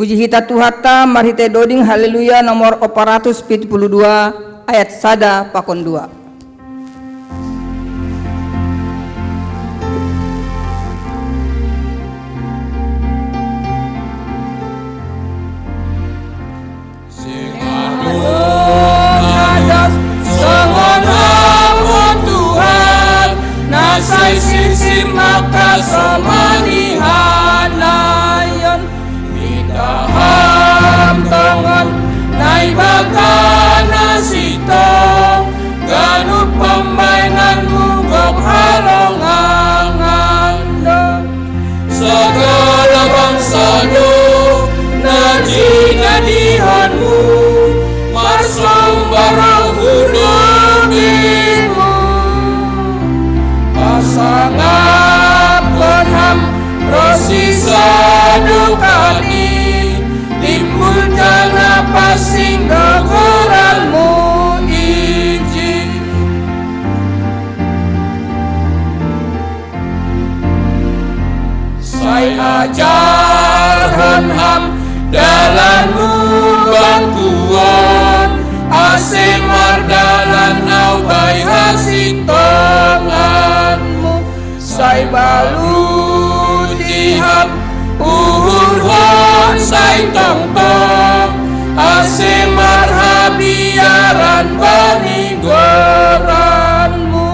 Puji hita Tuhanta marhite doding Haleluya nomor opat ratus pitu puluh dua, ayat sada pakon dua. Songon hapon Tuhan, na sai sirsir maka somani hanayon. Mita ham tongon Naibata na sintong, ganup pambaenanmu gok halongangan do. Sagala bangsa do na jinadihonmu, marsomba roh hu lobeimu. Pasangapkon ham ronsi sadokahni, timbul jala pansing do goranmu ijin. Sai ajarhon ham dalanmu bangku on, ase mardalan ahu bai hasintonganmu. Sai baluti ham uhurhon sai tongtong, ase marhabiaran bani goranmu.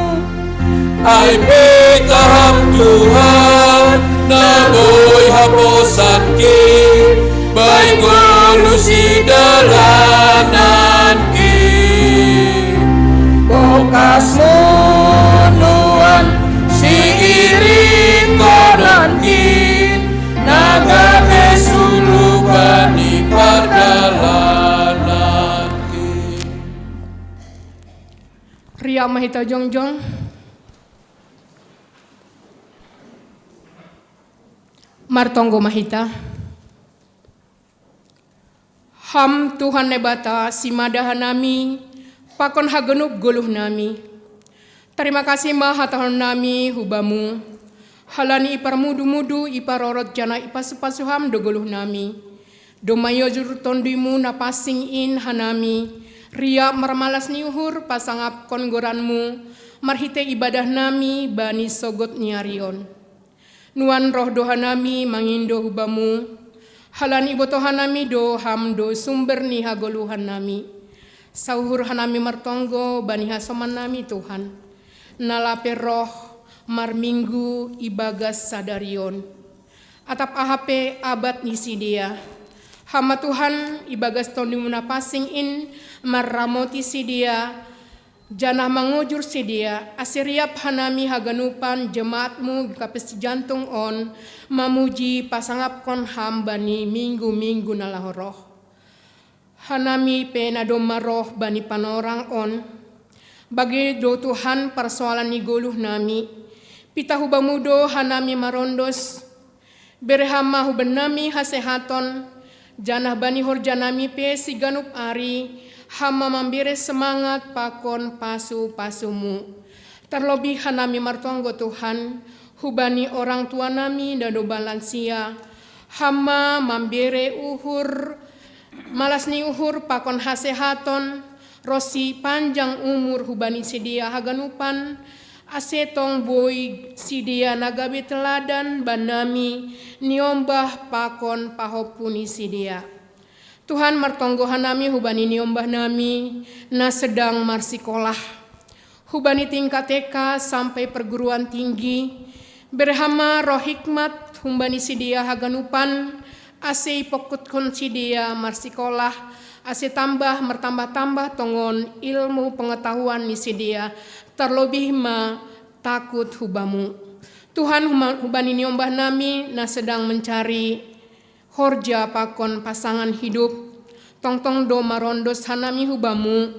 Ai pita ham Tuhan, na boi haposanki, bai goluh sidalananki. Bongkasmu nuan siiringkononki, na gabe sulu bani pardalananki. Riak ma hita jongjong. Martonggo ma hita. Ham Tuhan Naibata, simada hanami pakon haganup goluhnami. Tarima kasih ma hatahononnami hu Bamu, halani iparmudu-mudu, iparorot janah ipasu-pasu Ham do goluhnami. Domma iojur Tonduy-Mu na pansing in hanami, riak marmalas ni uhur pasangapkon goran-Mu, marhitei ibadahnami bani sogot ni ari on. Nuan roh do hanami mangindo hu Bamu, halani ibotoh hanami do Ham do sumber ni hagoluhannami. Sauhur hanami martonggo bani hasomannami Tuhan, na lape roh marminggu ibagas sadari on. Atap aha pe abat ni sidea, Ham ma Tuhan ibagas Tonduy-Mu na pansing in marramoti sidea, janah mangojur sidea, ase riap hanami haganupan jemaat-Mu GKPS Cijantung on mamuji pasangapkon Ham bani minggu-minggu na laho roh. Hanami pe na domma roh bani panorang on, bage do Tuhan parsoalan ni goluhnami. Pitah hu Bamu do hanami marondos. Bere Ham ma hu bannami hasehaton, janah bani horjanami pe siganup ari, Ham ma mambere semangat pakon pasu-pasu-Mu. Tarlobih hanami martonggo Tuhan, hubani orang tuanami na domma lansia, Ham ma mambere uhur, malas ni uhur pakon hasehaton, ronsi panjang umur hubani sidea haganupan, ase tong boi sidea na gabe teladan bannami, niombah pakon pahompu ni sidea. Tuhan, martonggo hanami hubani niombahnami na sedang marsikolah, hubani tingkat T K sampai perguruan tinggi, bere Ham ma roh hikmat humbani sidea haganupan, ase ipongkuthon sidea marsikolah, ase tambah martambah-tambah tongon ilmu pengetahuan ni sidea, tarlobih ma takut hu Bamu. Tuhan, huma-, hubani niombahnami na sedang mencari horja pakon pasangan hidup, tongtong do marondos hanami hu Bamu.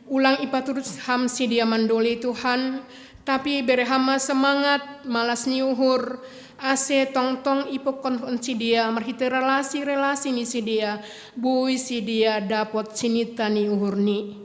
Ulang ipaturus Ham sidea mandolei Tuhan, tapi bere Ham ma semangat, malas ni uhur, ase tongtong ipongkuthon sidea marhitei relasi-relasi ni sidea, boi sidea dapot sinita ni uhurni.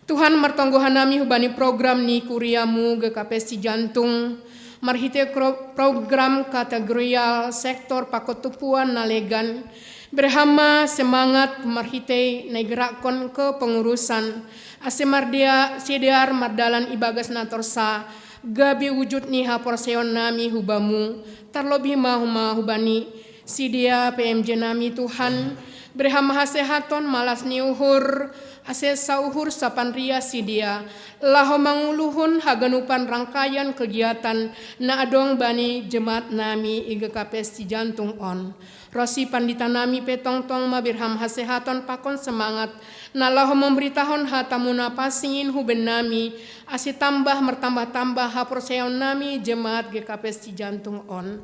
Tuhan, martonggo hanami hubani program ni kuria-Mu GKPS Cijantung, Marhitei kro-, program kategorial sektor pakotupuan na legan, berhama semangat marhitei na igerakkon kepengurusan, ase mardia-, sidear mardalan ibagas na torsa, gabe wujud ni haporseaonnami hu Bamu, tarlobih ma huma hubani sidea P M J nami Tuhan, berhama hasehaton malas ni uhur, ase sauhur sapanria sidea, laho manguluhon haganupan rangkaian kegiatan na adong bani jemaat nami i G K P S Cijantung on. Ro si pandita nami pe tongtong maberham hasehaton pakon semangat, na laho mamberitahon hatamu na pansing in hu bennami, ase tambah martambah-tambah haporseaon nami jemaat G K P S Cijantung on.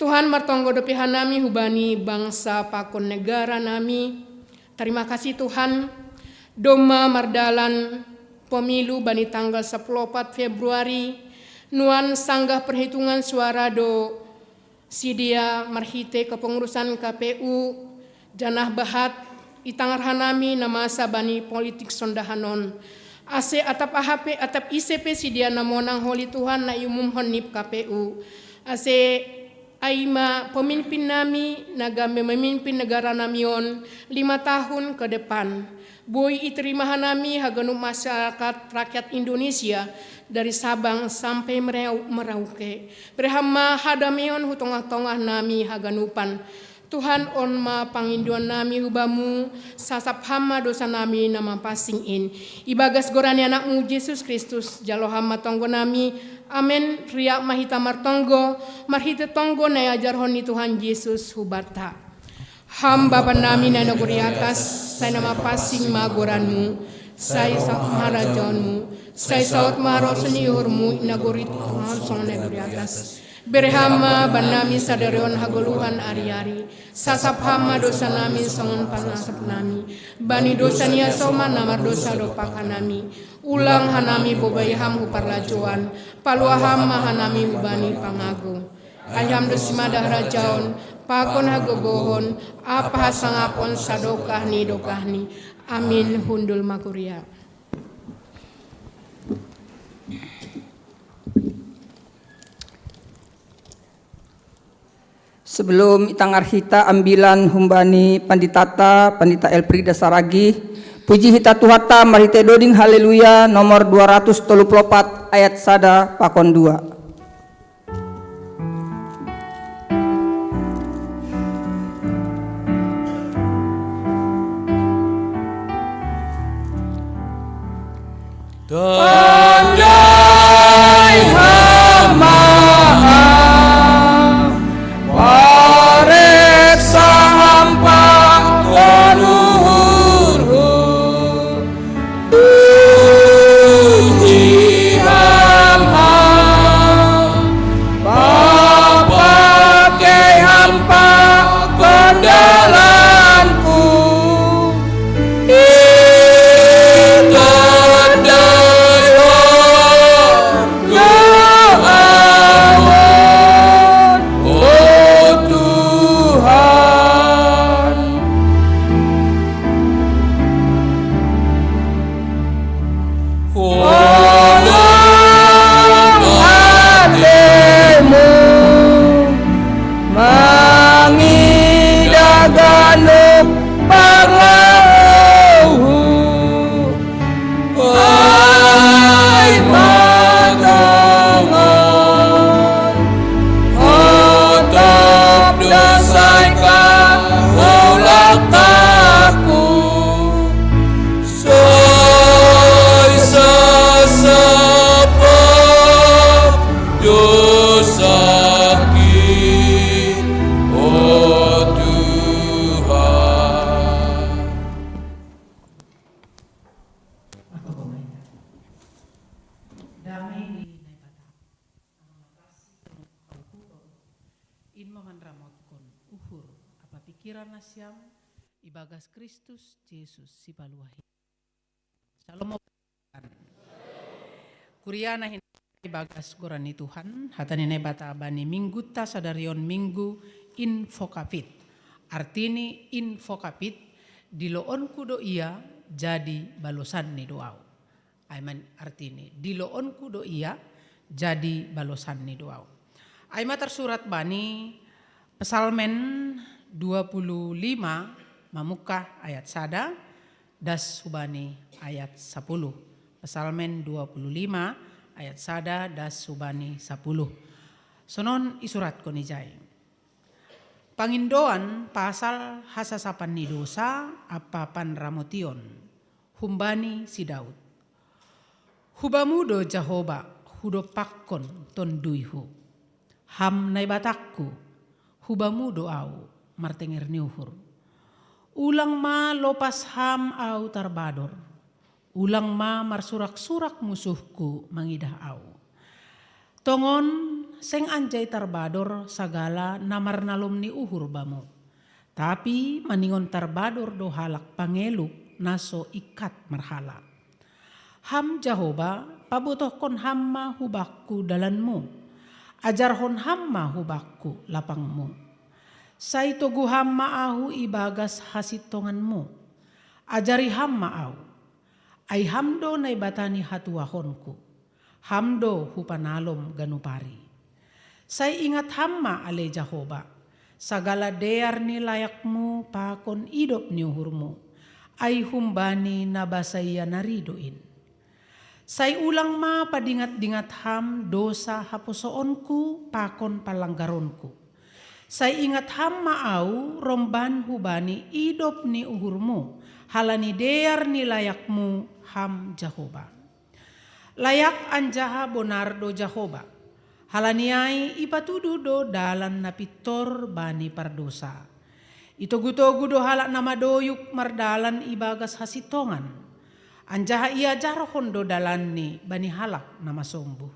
Tuhan, martonggo dope hanami hubani bangsa pakon negara nami. Tarima kasih Tuhan, domma mardalan pemilu bani tanggal sapuluh opat Februari, nuan sanggah perhitungan suara do sidea marhitei kepengurusan K P U, janah bahat itangar hanami na masa bani politik sondahan on. Ase atap aha pe, atap ise pe sidea na monang holi Tuhan na iumumhon nip K P U. Ase ai ma pemimpin nami na gabe memimpin negara nami on lima tahun ke depan. Boi iterima hanami haganup masyarakat rakyat Indonesia dari Sabang sampai Merau-, Merauke. Berham ma hadameon hu tongah-tongah nami haganupan. Tuhan, on ma pangindoan nami hu Bamu, sasap Ham ma dosa nami na mapansing in. Ibagas Goran ni Anak-Mu Jesus Kristus, jalo Ham ma tonggo nami. Amen. Riak ma hita martonggo, marhitei tonggo na iajarhon ni Tuhan Jesus hubanta. Ham Bapa nami na i nagori atas, sai na mapansing ma Goran-Mu, sai saut ma harajaon-Mu, sai saut ma harosuh ni uhur-Mu i nagori, songon na i nagori atas. Bere Ham ma bannami sadari on hagoluhan ari-ari. Sasap Ham ma dosa nami songon panasap nami bani dosa ni hasoman na mardosa dompak hanami. Ulang hanami bobai Ham hu parlajouan, palua Ham ma hanami hubani pangago. Ai Ham do simada harajaon, pakon hagogohon, ampa hasangapon sadokah ni dokahni. Amin. Hundul ma kuria. Sebelum itangar hita ambilan humbani panditata, Pandita Elfrida Saragih, puji hita Tuhanta marhitei doding Haleluya nomor dua ratus tolu puluh opat ayat sada pakon dua. Tandai Ham ma, pareksa Ham pakon uhurhu. Puji Ham, papakei Ham pakon dalanku. Itandai Ham doaon, o Tuhan. Holong atemu mangidah ganup parlauhu. Ai ma tongon, otop dosae kaulakahku. Sai sasap Ham dosaki, o Tuhan. Dame ni Naibata, na mangatasi dosa ni uhur, in ma manramotkon uhur ampa pingkiran nasiam ibagas Kristus Jesus Sipaluah i. Syalom. Kuria na hinaholongan ibagas goran ni Tuhan, hata ni Naibata bani minggunta sadari on, Minggu Invocavit. Artini Invocavit, diloonku do ia jadi balosan ni doau. Ai ma artini, diloonku do ia jadi balosanni do au. Ai ma tarsurat bani Psalmen dua puluh lima, mamungka ayat sada, das hubani ayat sapuluh. Psalmen dua puluh lima ayat sada das hubani sapuluh. Sonon isuratkon ijai. Pangindoan pasal hasasapan ni dosa ampa panramotion, humbani si Daud. Hu Bamu do Jahowa, hudompakkon tonduyhu. Ham Naibatangku, hu Bamu do au martenger ni uhur. Ulang ma lopas Ham au tarbador. Ulang ma marsurak-surak musuhku mangidah au. Tongon, seng anjai tarbador sagala na marnalom ni uhur Bamu. Tapi maningon tarbador do halak pangeluk na so ingkat marhala. Ham Jahowa, pabotohkon Ham ma hubakku dalanMu. Ajarhon Ham ma hubakku lapangMu. Sai togu Ham ma ahu ibagas hasintonganMu. Ajari Ham ma au. Ai Ham do Naibata ni hatuahonku. Ham do hupanalom ganup ari. Sai ingat Ham ma ale Jahowa, sagala dear ni layakMu pakon idop ni uhurMu, ai humbani na basaia nari do in. Sai ulang ma padingat-dingat Ham dosa haposoonku pakon palanggaronku. Sai ingat Ham ma au romban hubani idop ni uhurMu, halani dear ni layakMu Ham Jahowa. Layak anjaha bonar do Jahowa. Halani ai ipatuduh do dalan na pintor bani pardosa. Itogu-togu do halak na madoyuk mardalan ibagas hasintongan. Anjaha iajarhon do dalanni bani halak na masombuh.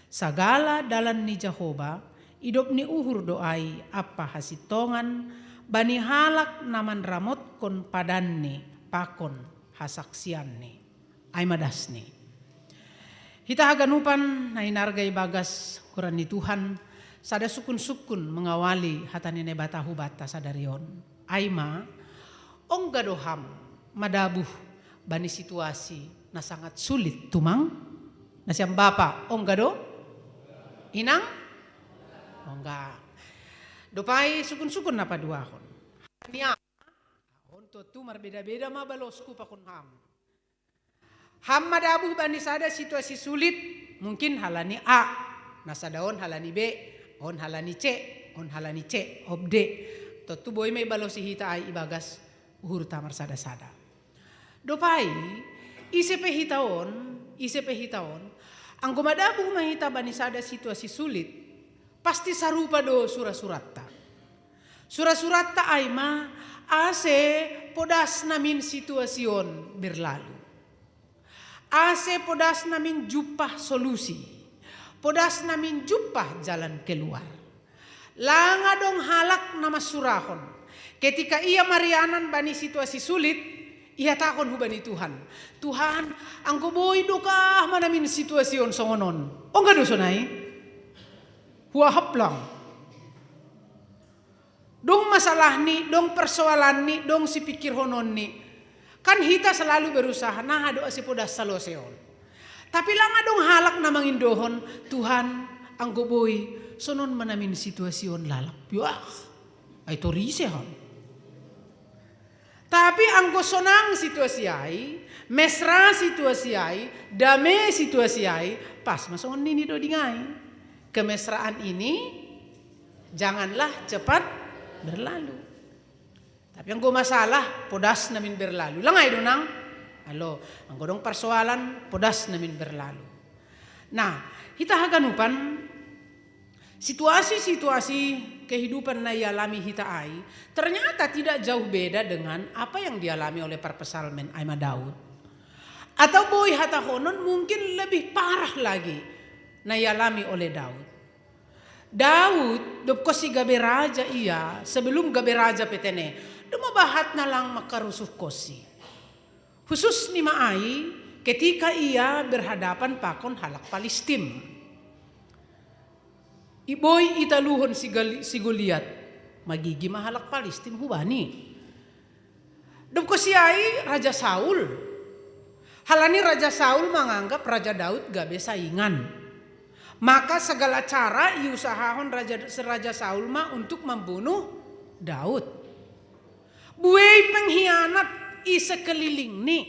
Sagala dalan ni Jahowa, idop ni uhur do ai ampa hasintongan, bani halak na manramotkon padanni pakon hasaksianni. Ai ma dasni. Hita haganupan na hinarga ibagas goran ni Tuhan, sada sukun-sukun mangawali hata ni Naibata hubanta sadari on. Ai ma, ongga do Ham madabuh bani situasi na sangat sulit tumang? Nasiam bapa, ongga do? Inang? Ongga. Dob ai sukun-sukun na paduahon. Ni a, on tontu marbeda-beda ma balosku pakon Ham. Ham madabuh bani sada situasi sulit, mungkin halani A, na sada on halani B, on halani C, on halani C, ob D. Tontu boi ma ibalosi hita ai ibagas uhurta marsada-sada. Dob ai, ise pe hita on, ise pe hita on, anggo madabuh ma hita bani sada situasi sulit, pasti sarupa do sura-suratta. Sura-suratta ai ma, ase podas namin situasi on berlalu. Ase podas namin jumpah solusi. Podas namin jumpah jalan keluar. Langa dong halak na mansurahon. Ketika ia marianan bani situasi sulit, ihatahon hubani Tuhan. Tuhan, anggo boi dokah ma namin situasi on songon on. Ongga do sonai? Huahap lang. Dong masalahni, dong persoalanni, dong sipikirhononni. Kan hita selalu berusaha, naha do ase podas salose on. Tapi langa dong halak na mangindohon, Tuhan, anggo boi, sonon ma namin situasi on lalap. Yuah, ai tor ise ham. Tapi anggo sonang situasi ai, mesra situasi ai, dame situasi ai, pas ma songon nini do dingai. Kemesraan ini janganlah cepat berlalu. Tapi anggo masalah, podas namin berlalu. Langai do nang? Alo, anggo dong persoalan, podas namin berlalu. Nah, hita haganupan, situasi-situasi kehidupan na ialami hita ai, ternyata tidak jauh beda dengan apa yang dialami oleh parpsalmen ai ma Daud. Atau boi hatahonon mungkin lebih parah lagi na ialami oleh Daud. Daud, dob konsi gabe raja ia, sebelum gabe raja pe tene, doma bahat na lang mangkarusuhkonsi. Khususni ma ai, ketika ia berhadapan pakon halak Palistim. Iboi italuhon si Gali-, si Goliat, magigi ma halak Palistim hubani. Dob konsi ai Raja Saul. Halani Raja Saul manganggap Raja Daud gabe saingan. Maka segala cara iusahahon Raja, Raja Saul ma untuk membunuh Daud. Buei penghianat i sekelilingni.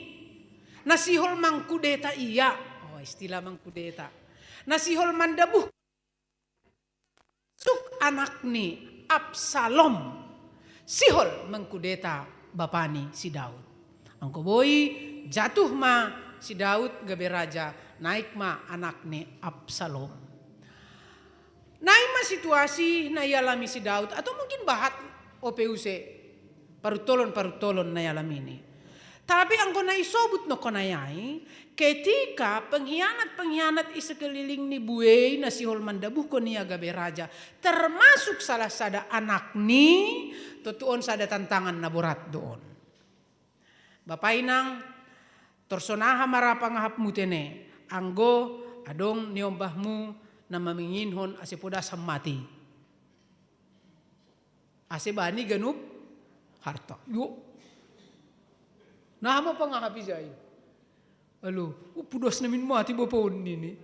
Na sihol mangkudeta ia. Oh, istilah mangkudeta. Na sihol mandabuh suk anak ni Absalom. Sihol mangkudeta bapani si Daud. Anggo boi jatuh ma si Daud gabe raja, naik ma anak ni Absalom. Naima situasi na ialami si Daud, atau mungkin bahat ope use paruttolon-paruttolon na ialamini. Tapi anggo na isobut nangkin ai, ketika penghianat-penghianat i sekelilingni buei na sihol mandabuhkon ia gabe raja, termasuk salah sada anakni, tontu on sada tantangan na borat do on. Bapa inang, torsonaha ma ra pangahapmu tene, anggo adong niombahmu na maminginhon ase podas ham mati. Ase bani ganup harta. Yo. Naha ma pangahap ijai. Alo, uh, podas namin mati bapa on nini.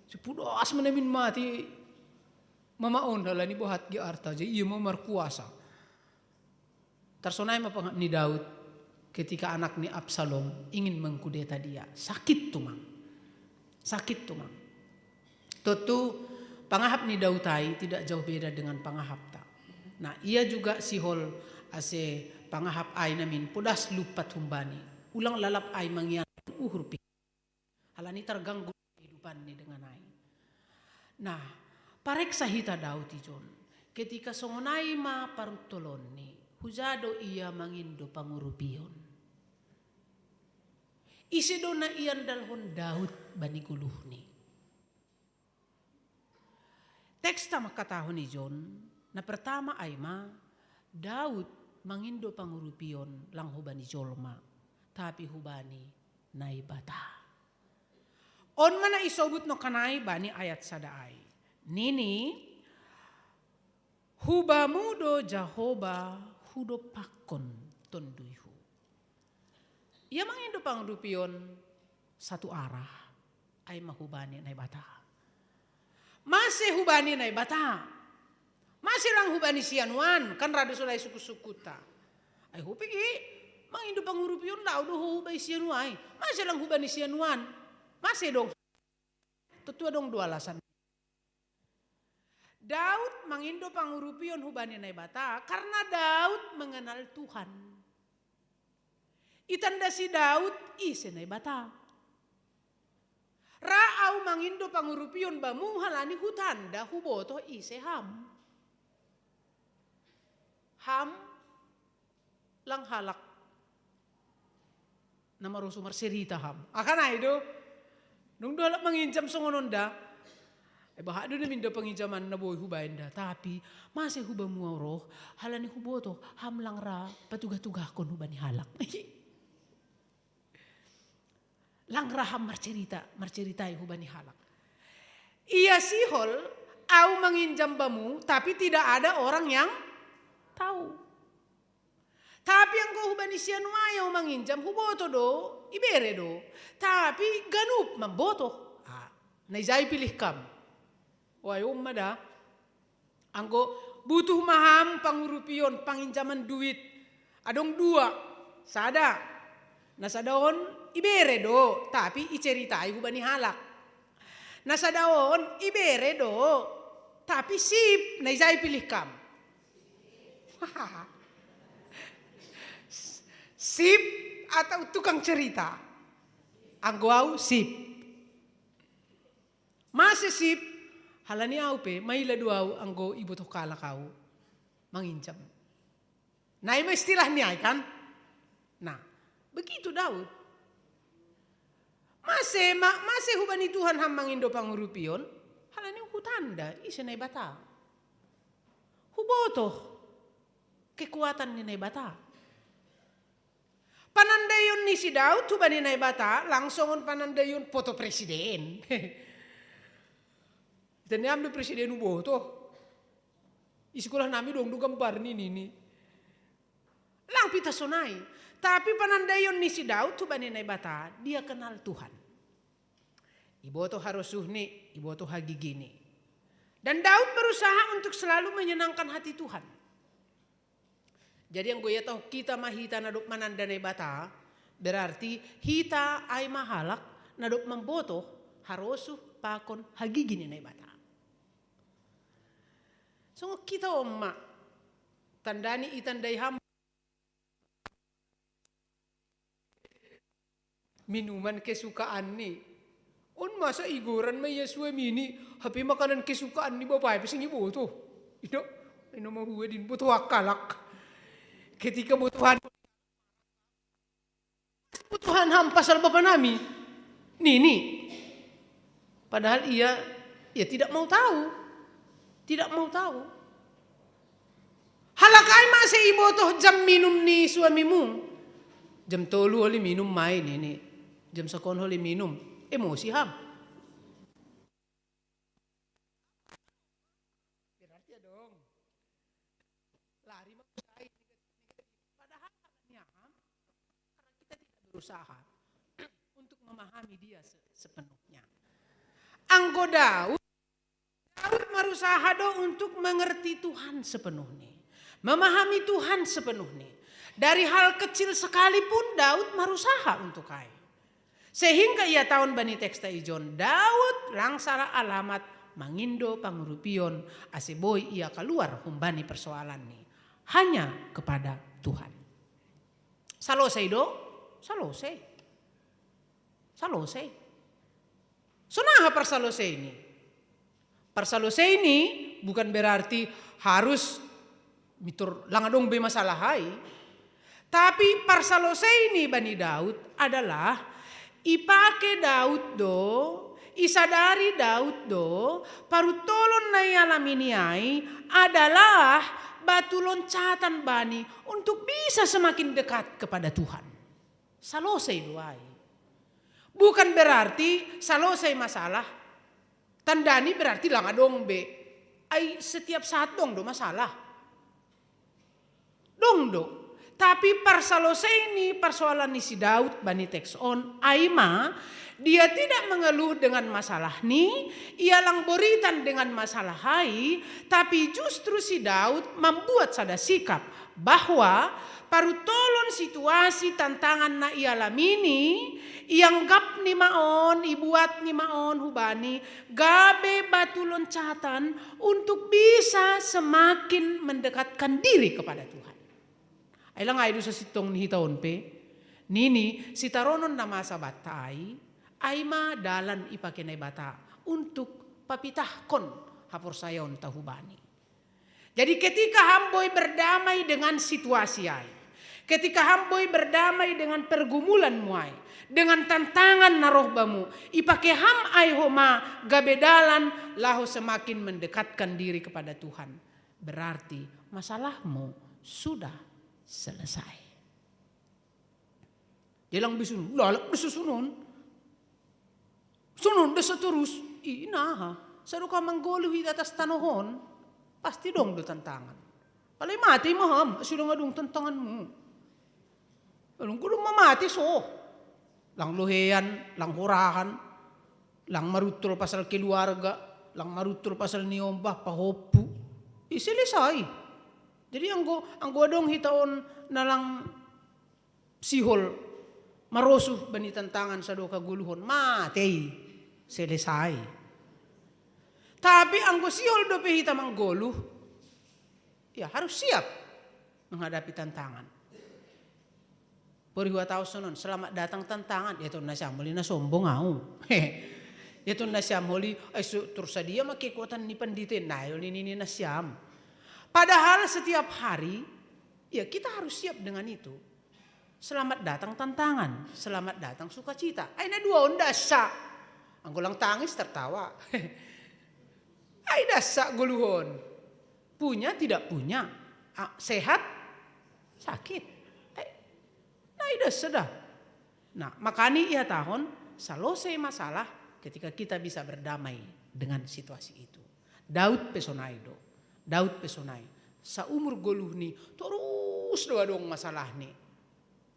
Ase podas ma namin mati mama on halani bohat ge arta, jadi ia ma markuasa. Tarsonai ma pangahap ni Daud ketika anak ni Absalom ingin mengkudeta dia. Sakit tumang. Sakit tumang. Tontu pangahap ni Daud ai tidak jauh beda dengan pangahapta. Nah, ia juga sihol ase pangahap ai namin podas lumpat humbani. Ulang lalap ai mangian uhur pi. Halani terganggu kehidupanni dengan ai. Nah, pareksa hita Daud ijon. Ketika songon ai ma paruttolonni, huja do ia mangindo pangurupion. Ise do na iandalhon Daud bani goluhni. Teksta mangkatahon ijon, na pertama ai ma, Daud mangindo pangurupion lang hubani jolma, tapi hubani Naibata. On ma na isobut nangkin ai bani ayat sada ai. Nini, hubamu do Jahowa hudompakkon tonduihu. Ia mangindo pangurupion satu arah, ai ma hubani Naibata. Mase hubani Naibata. Mase lang hubani sianuan, kan ra do sonai sungkun-sungkunta. Ai hupiki mangindo pangurupion laho do ho hubai sianuai. Mase lang hubani sianuan. Mase dong. Tontu adong do alasan. Daud mangindo pangurupion hubani Naibata karena Daud mengenal Tuhan. Itanda si Daud ise Naibata. Ra au mangindo pangurupion bamu halani hutanda huboto ise ham. Ham lang halak na marusu marcerita ham. Aha nai do? Dung do halak manginjam songon on da. Eh, bahat do namin da panginjaman na boi hubaen da. Tapi mase hubamu au roh halani huboto ham lang ra patugah-tugahkon hubani halak. Lang ra ham marcerita, marceritai hubani halak. Ia sihol au manginjam bamu, tapi tidak ada orang yang tahu. Tapi anggo hubani sianuai au manginjam, huboto do, ibere do. Tapi ganup mamboto. Ah, na ijai pilih kam. Wai on ma da. Anggo butuh ma ham pangurupion, panginjaman duit. Adong dua. Sada. Na sada on ibere do, tapi iceritai hubani halak. Na sada on ibere do, tapi sip, na ijai pilih kam. Sip atau tukang cerita? Anggo au sip. Mase sip, halani au pe maila do au anggo iboto halak au manginjam. Nah, ima istilah ni ai kan? Nah, begitu Daud. Mase, ma, mase hubani Tuhan ham mangindo pangurupion, halani hutanda ise Naibata. Huboto kekuatan ni Naibata. Panandaion ni si Daud hubani Naibata lang songon panandaion foto presiden. Itandai am do presiden huboto. Di sekolah nami dong do gambar ni nini. Lang pita sonai. Tapi panandaion ni si Daud hubani Naibata, dia kenal Tuhan. Iboto harosuhni, iboto hagigini. Dan Daud berusaha untuk selalu menyenangkan hati Tuhan. Jadi anggo ia tahu kita mahita na dob mananda Naibata, berarti hita ai mahalak na dob mamboto harosuh pakon hagigi ni Naibata. Songon kita on ma, tandani itandai ham minuman kesukaanni. On masa igoran ma ia suamini, hape makanan kesukaanni bapae pe seng iboto. Ino, ino mahua din boto akkalak. Ketika botohan botohan ham pasal bapa nami nini. Padahal ia ia tidak mau tahu. Tidak mau tahu. Halak ai masa iboto jam minum ni suamimu. Jam tolu oli minum mai nini. Jam sokon oli minum. Emosi ham. Berarti adong. Lari maksai negatif-negatif. Padahal niaham karena kita tidak berusaha untuk memahami dia se- sepenuhnya. Anggo Daud Daud marusaha do untuk mengerti Tuhan sepenuhni, memahami Tuhan sepenuhni. Dari hal kecil sekalipun Daud marusaha untuk ai. Sehingga ia taon bani teksta ijon Daud lang salah alamat mangindo pangurupion ase boi ia kaluar humbani persoalanni hanya kepada Tuhan. Salosei do, salosei. Salosei. Sonaha parsalosei ni? Parsalosei ni bukan berarti harus mitur lang adong be masalah ai. Tapi parsalosei ni bani Daud adalah ipake Daud do, isadari Daud do, paruntolon na ialami ni ai adalah batu loncatan bani untuk bisa semakin dekat kepada Tuhan. Salosei do ai. Bukan berarti salosei masalah tandani berarti lang adong be. Ai setiap saat dong do masalah. Dong do. Tapi parsalosei ni parsoalan ni si Daud bani teks on ai ma, dia tidak mengeluh dengan masalah ni, ia lang boritan dengan masalah ai, tapi justru si Daud membuat sada sikap bahwa paruntolon situasi tantangan na ialami ni, ianggap ni ma on, ibuat ni ma on hubani gabe batu loncatan untuk bisa semakin mendekatkan diri kepada Tuhan. Ai lang ai do sasintong ni hita on pe, nini sitaronon na masa banta ai, ai ma dalan ipake Naibata untuk papitahkon haporsayaonta hubani. Jadi ketika ham boi berdamai dengan situasi ai, ketika ham boi berdamai dengan pergumulanmu ai, dengan tantangan na roh bamu, ipake ham ai homa gabe dalan laho semakin mendekatkan diri kepada Tuhan. Berarti masalahmu sudah selesai. Jelang bisun lalap do susunon. Sunon do seterus. Inaha, sadokah manggoluh i atas tanoh on, pasti dong do tantangan. Alai mate ma ham sudah ngadong tantanganmu. Along godong ma mate so. Lang lohean, lang horahan, lang maruntol pasal keluarga, lang maruntol pasal niombah pahompu. I selesai. Jadi anggo anggo adong hita on na lang sihol marosuh bani tantangan sadokah goluhon, mate i, selesai. Tapi anggo sihol dope hita manggoluh, ya harus siap menghadapi tantangan. Pori huhatahon sonon, selamat datang tantangan. Ya tong nasiam oli na sombong au. Ya tong nasiam oli, eh, su- tersadia ma kekuatan ni pandita, na oli nini nasiam. Padahal setiap hari, ya kita harus siap dengan itu. Selamat datang tantangan, selamat datang sukacita. Ai na dua on dasa. Anggo lang tangis tertawa. Ai dasa goluhon. Punya tidak punya. Ah, sehat, sakit. Ai, na i dasa da. Nah, makani ihatahon, salosei masalah ketika kita bisa berdamai dengan situasi itu. Daud pe sonai do. Daud pe sonai. Saumur goluhni torus do adong masalahni.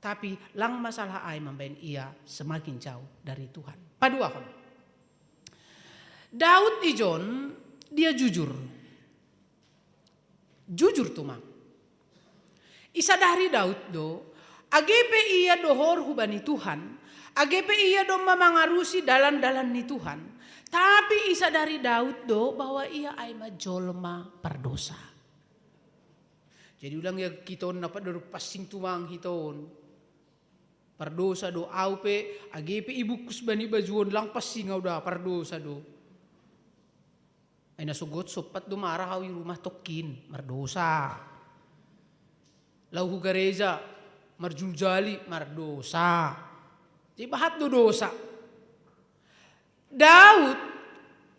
Tapi lang masalah ai mambahen ia semakin jauh dari Tuhan. Paduahon. Daud ijon dia jujur. Jujur tu ma. Isadari Daud do, age pe ia dohor hubani Tuhan, age pe ia domma mangarusi dalan-dalan ni Tuhan, tapi isadari Daud do bahwa ia ai ma jolma pardosa. Jadi ulang ia hita on na paddo passing tumang hita on. Pardosa do au pe, age pe ibungkus bani baju on lang passing au da, pardosa do. Ai na sogot sompat do marah au i rumah tongkin, mardosa. Lau hu gareja, marjuljali, mardosa. Jadi bahat do dosa. Daud,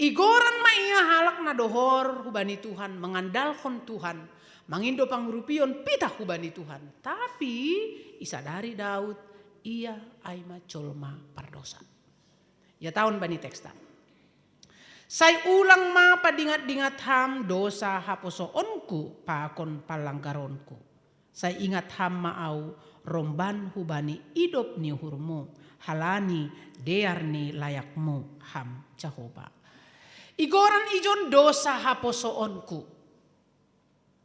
igoran ma ia halak na dohor hubani Tuhan, mangandalhon Tuhan, mangindo pangurupion pitah hubani Tuhan. Tapi isadari Daud, ia ai ma jolma pardosa. Ia taon bani teksta. Sai ulang ma padingat-dingat ham dosa haposoonku pakon palanggaronku. Sai ingat ham ma au romban hubani idop ni uhurmu, halani dear ni layakmu ham Jahowa. Igoran ijon dosa haposoonku.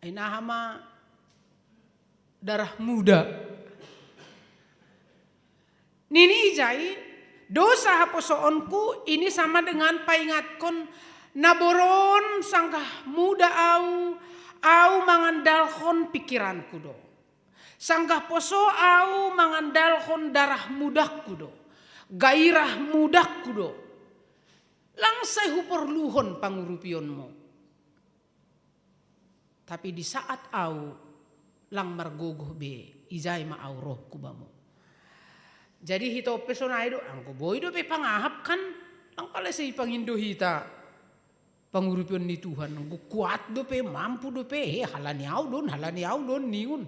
Ai naha ma darah muda. Nini ijai, dosa haposoonku ini sama dengan paingatkon na boron sanggah muda au, au mangandalhon pikiranku do. Sanggah poso au mangandalhon darah mudakku do. Gairah mudakku do. Lang sai huporluhon pangurupionmu. Tapi di saat au lang margogoh be, ijai ma au rohku bamu. Jadi hita on pe sonai do, anggo boi dope pangahap kan, lang pala sai pangindo hita pangurupion ni Tuhan, anggo kuat dope, mampu dope, he halani au don, halani au don ningun.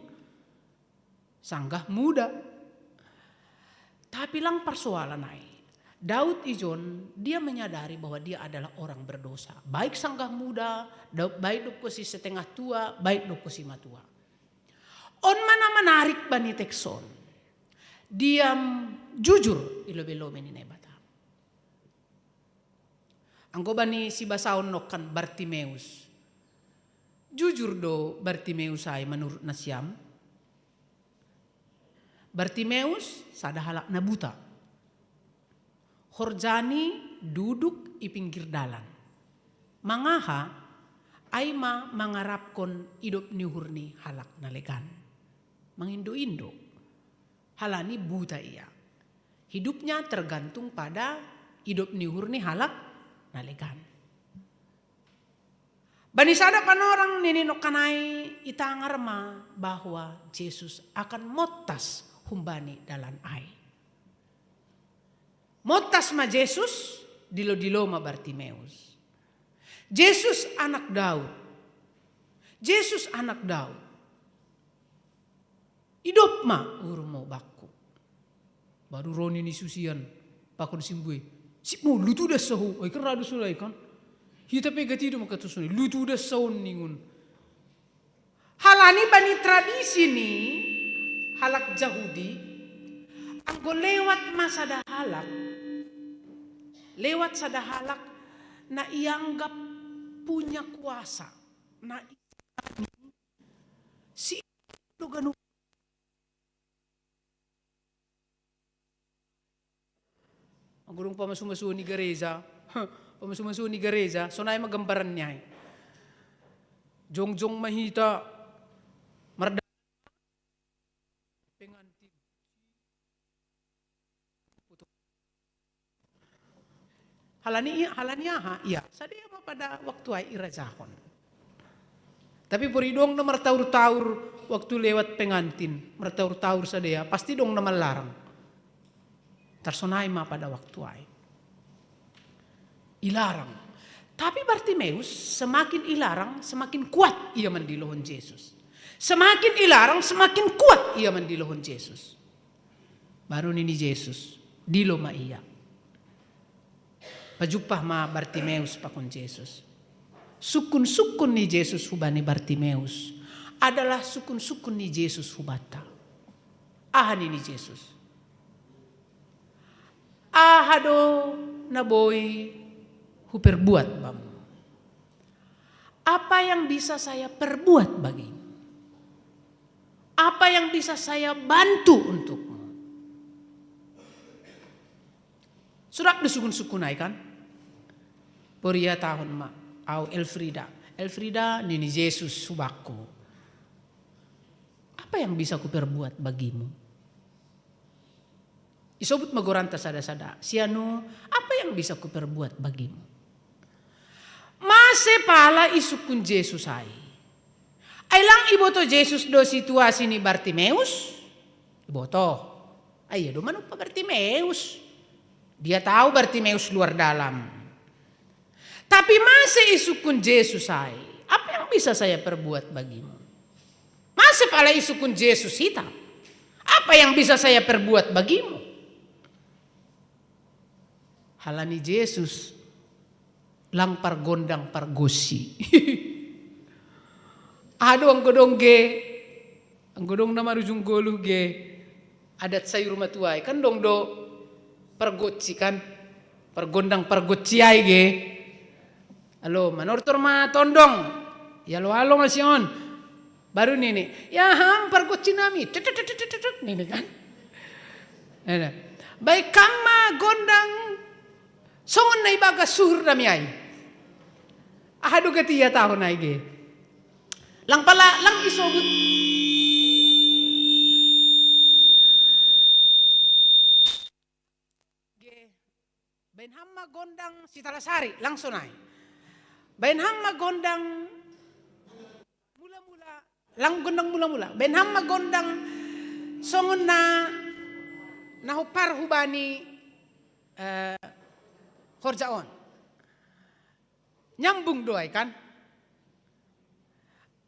Sanggah muda. Tapi lang persoalan ai. Daud ijon, dia menyadari bahwa dia adalah orang berdosa. Baik sanggah muda, da- baik dob kosi setengah tua, baik dob kosi matua. On mana menarik bani tekson. Dia jujur ilo belome ni Naibata. Anggo bani sibasaon nongkan Bartimeus. Jujur do Bartimeus ai menurut nasiam? Bartimeus sada halak na buta. Horjani duduk i pinggir dalan. Mangaha, ai ma mangarapkon idop ni uhur ni halak na legan. Mangindo-indo. Halani buta ia. Hidupnya tergantung pada idop ni uhur ni halak na legan. Bani sada panorang nini nongkan ai itangar ma bahwa Jesus akan montas humbani dalan ai. Montas ma Jesus, dilo-dilo ma Bartimeus. Jesus anak Daud. Jesus anak Daud. Idop ma uhurmu bakku. Baru ro nini susian pakon simbue. Sip mo lutu dasa ho. Ai kan radu sulai kan. Hita pe gati do makatusuni. Lutu dasa on ningun. Halani bani tradisi ni halak Jahudi, anggo lewat ma sada halak, lewat sada halak na ianggap punya kuasa, na si do ganup. Anggo dung pamasu-masu ni gareja, pamasu-masu ni gareja, sonai ma gambaran ni ai. Jongjong ma hita marda pengantin. Halani, halani aha? Ia, sadea ma pada waktu ai irajahon. Tapi pori dong na martaur-taur waktu lewat pengantin, martaur-taur sadea, pasti dong na mallarang. Tarsonai ma pada waktu ai. Ilarang. Tapi Bartimeus semakin ilarang, semakin kuat ia mandilohon Jesus. Semakin ilarang, semakin kuat ia mandilohon Jesus. Baru nini Jesus, dilo ma ia. Pajumpah ma Bartimeus pakon Jesus. Sungkun-sungkun ni Jesus hubani Bartimeus adalah sungkun-sungkun ni Jesus hubanta. Aha nini Jesus? Aha do na boi huperbuat bamu? Apa yang bisa saya perbuat bagimu? Apa yang bisa saya bantu untukmu? Sudah do sukun-sukun ai kan? Por ihatahon ma au Elfrida. Elfrida, nini Jesus hubakku, apa yang bisa kuperbuat bagimu? Isobut ma goranta sada-sada. Si anu, apa yang bisa kuperbuat bagimu? Mase pala isukun Jesus ai? Ai lang iboto Jesus do situasi ni Bartimeus? Iboto. Ai ia do manumpa Bartimeus. Dia tahu Bartimeus luar dalam. Tapi mase isukun Jesus ai, apa yang bisa saya perbuat bagimu? Mase pala isukun Jesus hita, apa yang bisa saya perbuat bagimu? Halani Jesus lang pargondang pargosi. Aha do anggo dong ge, anggo dong na marujung goluh ge, adat sayur matuai kan dong do pargosi kan, pargondang pargosi ai ge. Alo, manortor ma tondong. Ialo-alo ma si on. Baru nini, ya ham pargosi nami. Tut, tut, tut, tut, tut, nini kan. Baik kam ma gondang songon na ibagas suhur nami ai. Aha do gati ihatahon ai ge? Lang pala, lang isobut. Ge, baen ham ma gondang sitalasari, langsung ai. Baen ham ma gondang mula-mula, lang gondang mula-mula. Baen ham ma gondang songon na, na hompar hubani, eh, horja on. Nyambung do ai kan?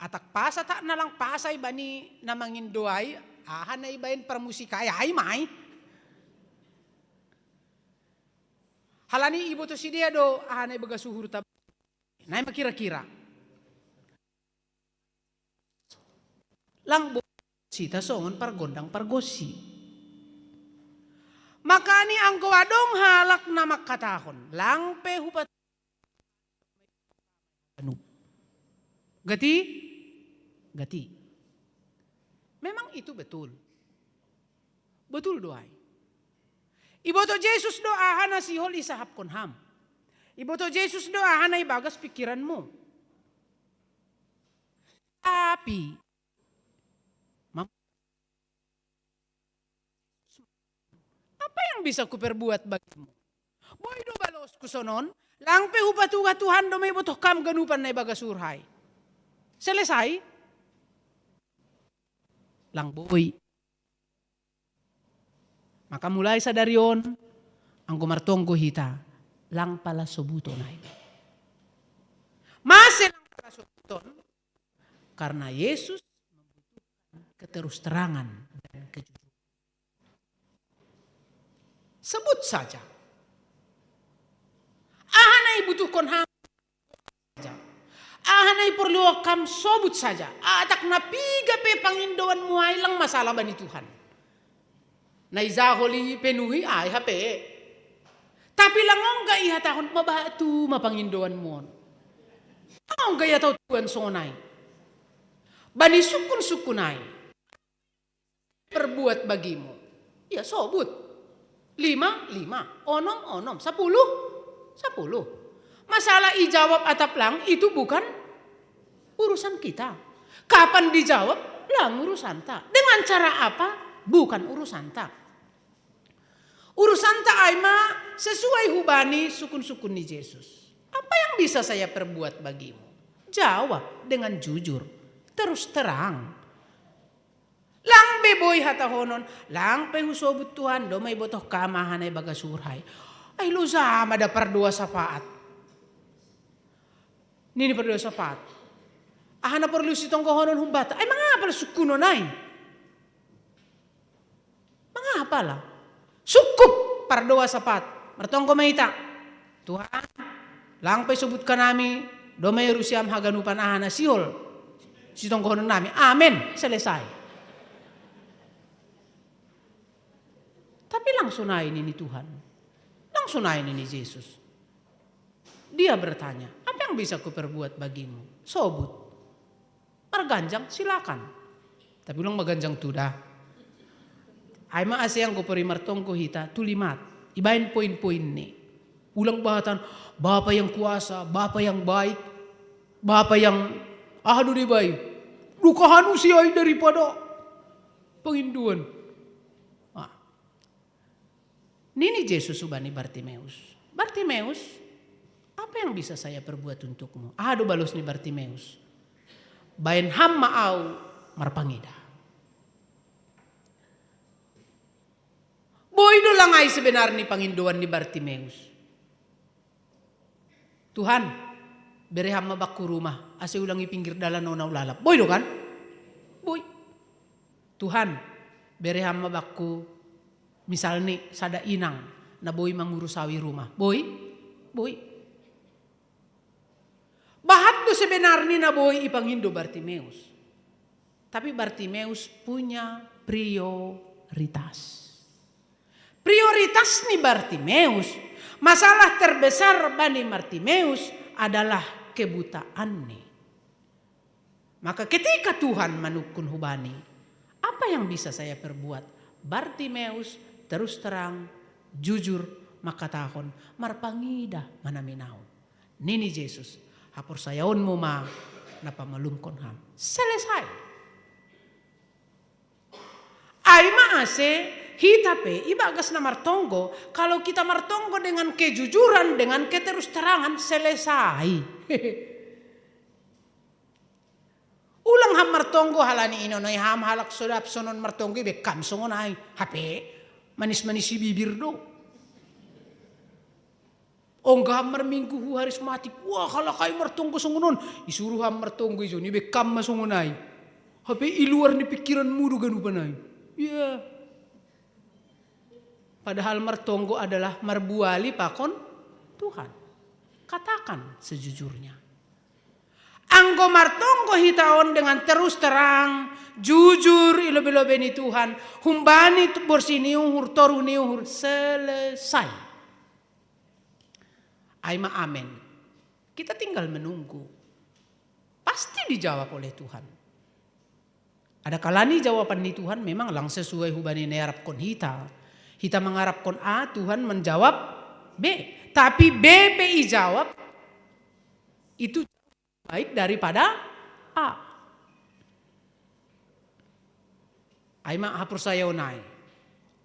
Atak pas atak na lang pas ai bani na mangindo ai, aha na ibaen parmusik ai, ai ma ai. Halani iboto sidea do aha na ibagas suhurta. Nai ma kira-kira. Lang bo sita songon pargondang pargosi. Makani anggo adong halak na mangkatahon, lang pe hupat ganup. Gati? Gati. Memang itu betul. Betul do ai. Iboto Jesus do aha na sihol isahapkon ham. Iboto Jesus do aha na ibagas pikiranmu. Tapi, mam-, apa yang bisa kuperbuat bagimu? Boi do balosku sonon, lang pe hupatuga Tuhan do ma ibotoh kam ganupan na ibagas suhur ai. Selesai? Lang boi. Maka mulai sadari on, anggo martonggo hita, lang pala sobuton ai. Mase lang pala sobuton, karena Yesus membutuhkan keterus terangan dan kejujuran. Sebut saja. Aha na ibutuhkon ham saja. Aha na iporluhon ham sobut saja. Atak na piga pe pangindoanmu ai lang masalah bani Tuhan. Na ijahol i penuhi ai hape. Tapi lang ongga ihatahon ma batu ma pangindoanmu on. Lang ongga ihatahon Tuhan songon ai. Bani sukun-sukun ai. Perbuat bagimu. Ya sobut. Lima, lima. Onom, onom. Sapuluh, sapuluh. Masalah ijawab atap lang itu bukan urusan kita. Kapan dijawab, lang urusanta. Dengan cara apa, bukan urusanta. Urusanta ai ma sesuai hubani sukun-sukun ni Jesus. Apa yang bisa saya perbuat bagimu? Jawab dengan jujur, terus terang. Lang be boi hatahonon, lang pe husobut Tuhan, do ma ibotoh kam aha na ibagas suhur ai. Ai loja ma da pardoa sapaat. Nini pardoa sapaat. Aha na porlu sitonggohonon humbata? Ai mangapa la sukkunon ai? Mangapa la? Sungkup pardoa sapaat. Martonggo ma hita. Tuhan, lang pe sobut hanami, do ma iurusi am haganupan aha na sihol sitonggohonon nami. Amen. Selesai. Tapi lang sonai nini Tuhan. Lang sonai nini Jesus. Dia bertanya, "Apa yang bisa kuperbuat bagimu?" Sobut. Marganjang, silakan. Tapi ulang maganjang tuda. Ai ma ase anggo pori martonggo hita, tulimat. Ibaen poin-poin ni. Ulang bahatan, Bapa yang kuasa, Bapa yang baik, Bapa yang aha do dibaen. Duka hanu si ai daripada pangindoan. Ah. Nini Jesus hubani Bartimeus, "Bartimeus, apa yang bisa saya perbuat untukmu?" Aha do balos ni Bartimeus, "Baen ham ma au marpangida." Boi do lang ai sebenarni pangindoan ni Bartimeus. "Tuhan, bere ham ma bakku rumah, ase ulang i pinggir dalan on au lalap." Boi do kan? Boi. "Tuhan, bere ham ma bakku misalni sada inang na boi mangurus au i rumah." Boi? Boi. Bahat do sebenarni na boi ipangindo Bartimeus. Tapi Bartimeus punya prioritas. Prioritas ni Bartimeus, masalah terbesar bani Bartimeus adalah kebutaanni. Maka ketika Tuhan manungkun hubani, "Apa yang bisa saya perbuat?" Bartimeus terus terang, jujur, mangkatahon, "Marpangida ma namin au." Nini Jesus, "Haporsayaonmu ma na pamalumkon ham." Selesai. Ai ma ase hita pe ibagas na martonggo, kalau kita martonggo dengan kejujuran, dengan keterus terangan, selesai. Ulang ham martonggo halani inonai ham halak so dapsonon martonggo ibaen ham songon ai. Hape manis-manisi bibir do. Ongga ham marminggu hu harismatik, wah, halak ai martonggo songon on. Isuru ham martonggo ijon, ibaen ham ma songon ai. Hape i luar ni pikiranmu do ganupan ai. Iya. Padahal martonggo adalah marbuali pakon Tuhan. Katakan sejujurnya. Anggo martonggo hita on dengan terus terang, jujur, i lobe-lobe ni Tuhan, humbani borsi ni uhur, toru ni uhur, selesai. Ai ma amen. Kita tinggal menunggu. Pasti dijawab oleh Tuhan. Ada kalani jawaban ni Tuhan memang lang sesuai hubani na iarapkon hita. Hita mangarapkon A, Tuhan menjawab B. Tapi B pe ijawab itu baik daripada A. Ai ma haporsayaon ai.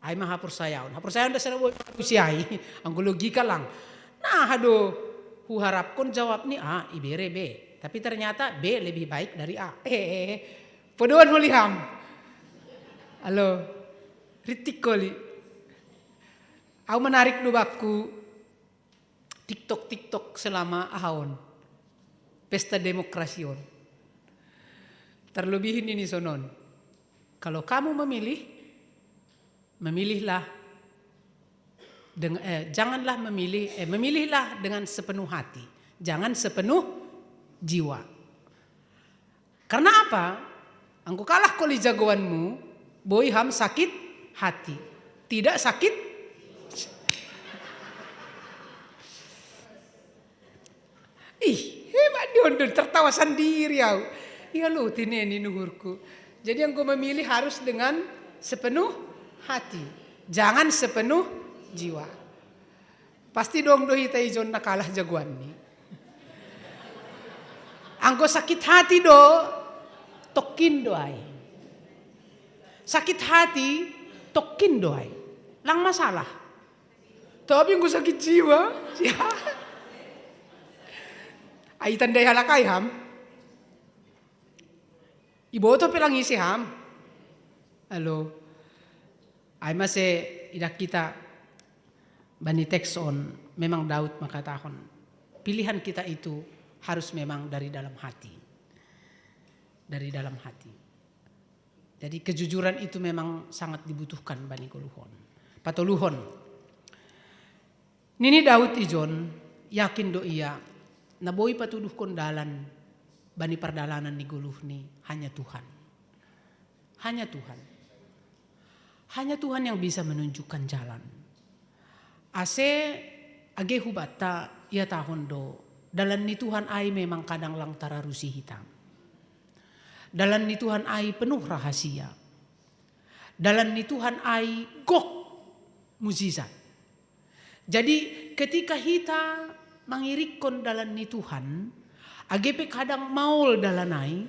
Ai ma haporsayaon. Haporsayaon dasar boi manusia i. Anggo logika lang. Nah, ado huharapkon jawab ni A, ibere B. Tapi ternyata B lebih baik dari A. Eh, podoan holi ham. Halo. Ritik holi. Au menarik do bakku TikTok-TikTok selama aha on. Pesta demokrasi on. Terlebih ini ni sonon. Kalau kamu memilih, memilihlah deng-, eh, janganlah memilih, eh, memilihlah dengan sepenuh hati, jangan sepenuh jiwa. Karena apa? Anggo kalah holi jagoanmu, boi ham sakit hati. Tidak sakit. Ih, hebat dia, tertawa sendiri au. Iya lo, tine ni nuhurku. Jadi anggo memilih harus dengan sepenuh hati. Jangan sepenuh jiwa. Pasti dong do hita ijon na kalah jagoanni. Anggo sakit hati do, tokkin do ai. Sakit hati, tokkin do ai. Lang masalah. Tapi anggo sakit jiwa, ya. Ai tandai halak ai ham. Iboto pe lang ise ham. Halo. Ai ma se idak hita bani teks on, memang Daud mangkatahon, pilihan kita itu harus memang dari dalam hati. Dari dalam hati. Jadi kejujuran itu memang sangat dibutuhkan bani goluhon. Patoluhon. Nini Daud ijon, yakin do ia, na boi patuduhkon dalan bani pardalanan ni goluhni hanya Tuhan. Hanya Tuhan. Hanya Tuhan yang bisa menunjukkan jalan. Ase Age hubata ia tahun do, dalan ni Tuhan ai memang kadang lang tararusi hita. Dalan ni Tuhan ai penuh rahasia. Dalan ni Tuhan ai gok mujizat. Jadi ketika hita mangirikkon dalan ni Tuhan, age pe kadang maol dalan ai,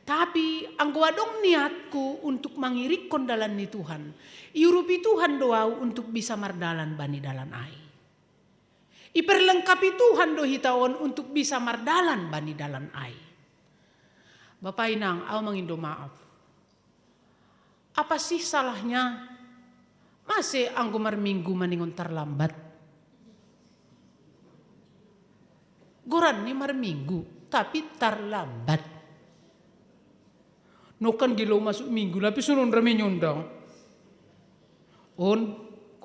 tapi anggo adong niatku untuk mangirikkon dalan ni Tuhan, iurupi Tuhan do au untuk bisa mardalan bani dalan ai. Iperlengkapi Tuhan do hita on untuk bisa mardalan bani dalan ai. Bapa inang, au mangindo maaf. Apa sih salahnya? Mase anggo marminggu maningon tarlambat? Goran ni marminggu, tapi tarlambat. No kan gilo masuk minggu, tapi sonon rame nyondang. On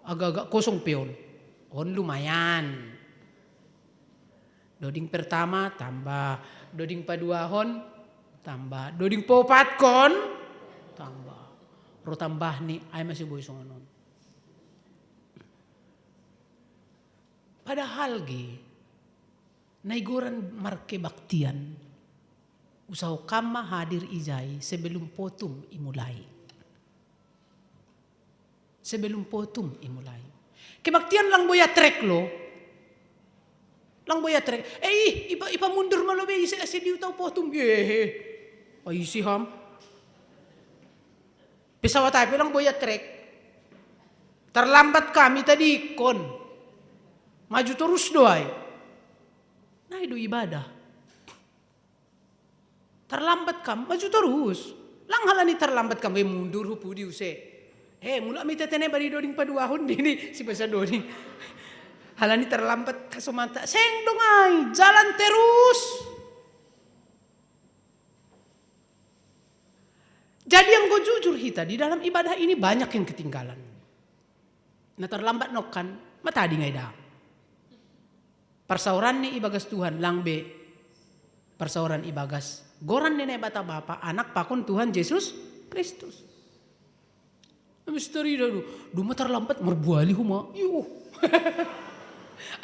agak-agak kosong pe on. On lumayan. Doding pertama tambah, doding paduahon tambah, doding paopatkon tambah. Ro tambah ni ai masih boi songonon. Padahal ge, naigoran markebaktian, usaho kam ma hadir ijai sebelum potum imulai. Sebelum potum imulai. Kebaktian lang boya trek lo. Lang boya trek. Eh, ih, ipa, ipa mundur malo be ise ase diutau potum. Yehe. Ai isi ham. Pesawat ai pe lang boya trek. Terlambat kami tadi kon. Maju terus doai. Nah, itu ibadah. Terlambat kam, maju terus. Lang halani terlambat kam, eh, mundur hupudi use. Eh, mulak mita tene bari doding paduahon dini, si basa doding. Halani terlambat kasomanta. Seng dongai, jalan terus. Jadi anggo jujur hita di dalam ibadah ini banyak yang ketinggalan. Nah, terlambat nokkan, matading ai da. Parsaoran ni ibagas Tuhan lang be parsaoran ibagas goran ni Naibata Bapa, Anak pakon Tuhan Jesus Kristus. Misteri dah tu. Duma terlambat merbuali huma. Yuh.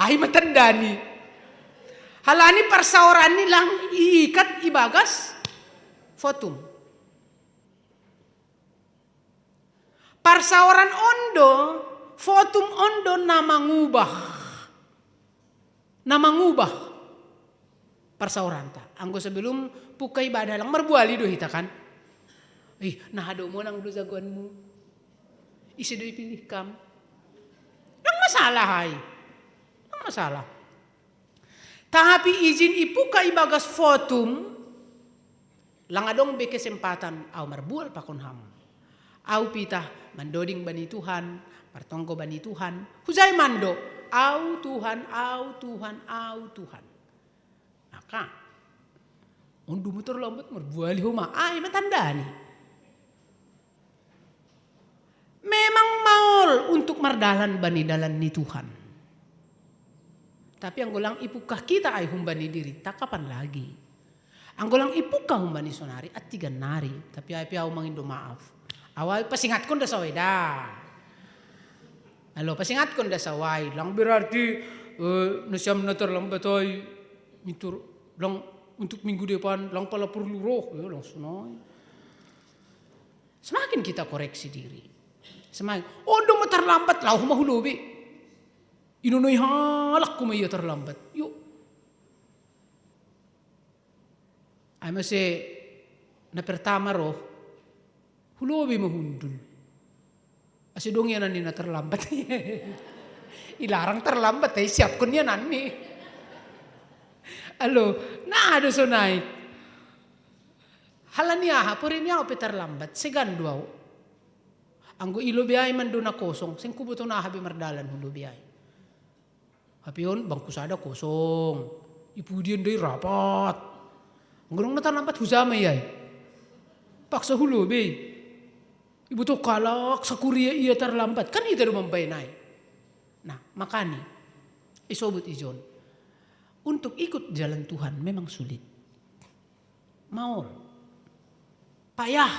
Ai matandani. Halani parsaoran ni lang iikat ibagas fotum. Parsaoran ondo, fotum ondo na mangubah. Na mangubah parsaoranta. Anggo sebelum pukka ibadah lang marbuali do hita kan. Ih, na hadomo nang do jagoanmu. Ise do ipilih kam. Lang masalah ai. Lang masalah. Tapi ijin ipukka ibagas fotum, lang adong be kesempatan au marbual pakon ham. Au pitah mandoding bani Tuhan, martonggo bani Tuhan, hujai mando, au Tuhan, au Tuhan, au Tuhan. Maka, on duma terlambat marbuali homa, ai matandani. Memang maol untuk mardalan bani dalan ni Tuhan. Tapi anggo lang ipukka hita ai humbani dirita, kapan lagi? Anggo lang ipukka humbani sonari, attigan nari. Tapi ai pe au mangindo maaf. Au ai pasingatkon da sawai da. Alo, pasingatkon da sawai. Lang berarti, eh, nasiam na terlambat ai. Mitur, lang untuk minggu depan, lang pala perlu roh. Ya, lang sonai. Semakin kita koreksi diri. Semakin, ondo ma terlambat, laho ma hulobi. Inonoi halak homa ia terlambat. Yuk. Ai mase na pertama roh, hulobi ma hundul. Ase dong ia nanni na terlambat. Ilarang terlambat, ai siapkon ia nanni. Alo, na do sonai. Halani aha, pori ni au pe terlambat, segan do au. Anggo ilobi ai mando na kosong, seng kuboto na aha be mardalan hulobi ai. Hape on bangku sada kosong. Ipudian dai rapat. Anggo dong na terlambat hujama i ai. Paksa hulobi. Iboto halak sakuria ia terlambat. Kan hita do mambaen ai. Nah, makani isobut ijon. Untuk ikut jalan Tuhan memang sulit. Maol. Payah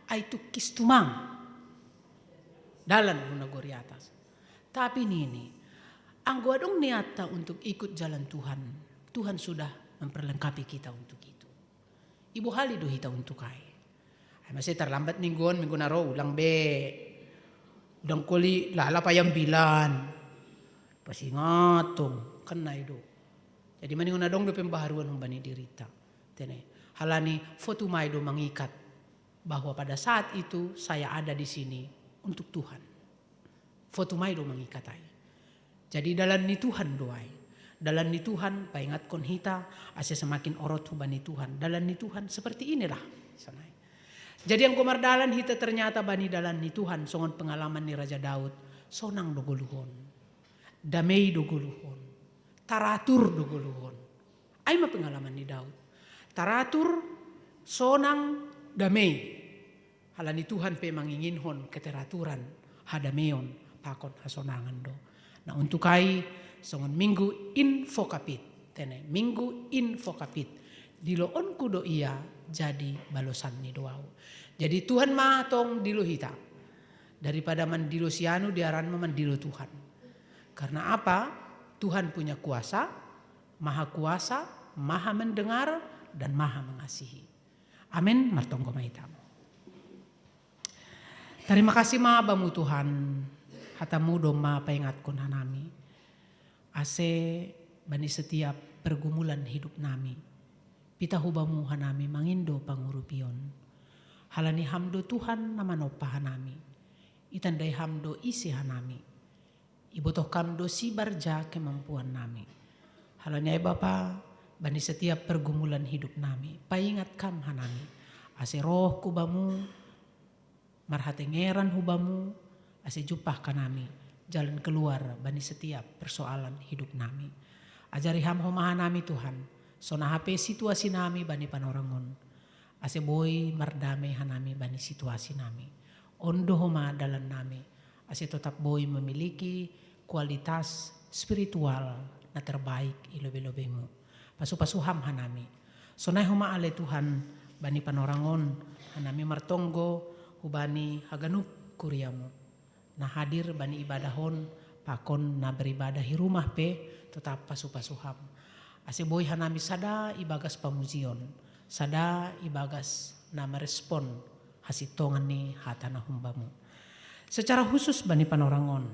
ai tungkis tumang dalan hu nagori atas. Tapi nini, Anggo adong niatta untuk ikut jalan Tuhan, Tuhan sudah memperlengkapi kita untuk itu. Ibohali do hita untuk ai. Ai mase tarlambat minggu on, minggu na ro ulang be. Ulang koli lala payambilan. Pasingatung, kan nai do. Jadi maningon adong do pembaharuan humbani dirita. Tene, halani fotu mai do mangikat bahwa pada saat itu saya ada di sini untuk Tuhan. Fotu mai do mangikat ai. Jadi dalan ni Tuhan do ai. Dalan ni Tuhan paingatkon hita ase semakin orot hubani Tuhan. Dalan ni Tuhan seperti inilah. Sonai. Jadi anggo mardalan hita ternyata bani dalan ni Tuhan songon pengalaman ni Raja Daud, sonang do goluhon. Damei do goluhon. Taratur do goluhon. Ai ma pengalaman ni Daud. Taratur, sonang, damei. Halani Tuhan pe manginginhon keteraturan, hadameon, pakon hasonangan do. Nah, untuk ai songon minggu invocavit, tene, minggu invocavit. Diloonku do ia jadi balosan ni doau. Jadi Tuhan ma tong dilo hita. Daripada mandilo si anu, diaran ma mandilo Tuhan. Karena apa? Tuhan punya kuasa, maha kuasa, maha mendengar, dan maha mengasihi. Amin. Martonggo ma hita. Tarima kasih ma Bamu Tuhan, hatamu domma paingatkon hanami. Ase bani setiap pergumulan hidup nami, pita hubamu hanami mangindo pangurupion. Halani ham do Tuhan na manompa hanami. Itandai ham do ise hanami. Ibotoh kam do sibar ja kemampuan nami. Halani ai Bapa, bani setiap pergumulan hidup nami, paingat kam hanami. Ase roh ku bamu, marhatengeran hubamu, ase jumpah kanami jalan keluar bani setiap persoalan hidup nami. Ajari ham homa hanami Tuhan, sonaha pe situasi nami bani panorangon. Ase boi mardame hanami bani situasi nami. Ondo homa dalan nami, ase totap boi memiliki kualitas spiritual na terbaik i lobe-lobemu. Pasu-pasu ham hanami. Sonai homa ale Tuhan bani panorangon, hanami martonggo hubani haganup kuriamu na hadir bani ibadah on, pakon na beribadah i rumah pe, totap pasu-pasu ham. Ase boi hanami sada ibagas pamujion, sada ibagas na merespon hasintongan ni hata na humbamu. Secara khusus bani panorangon,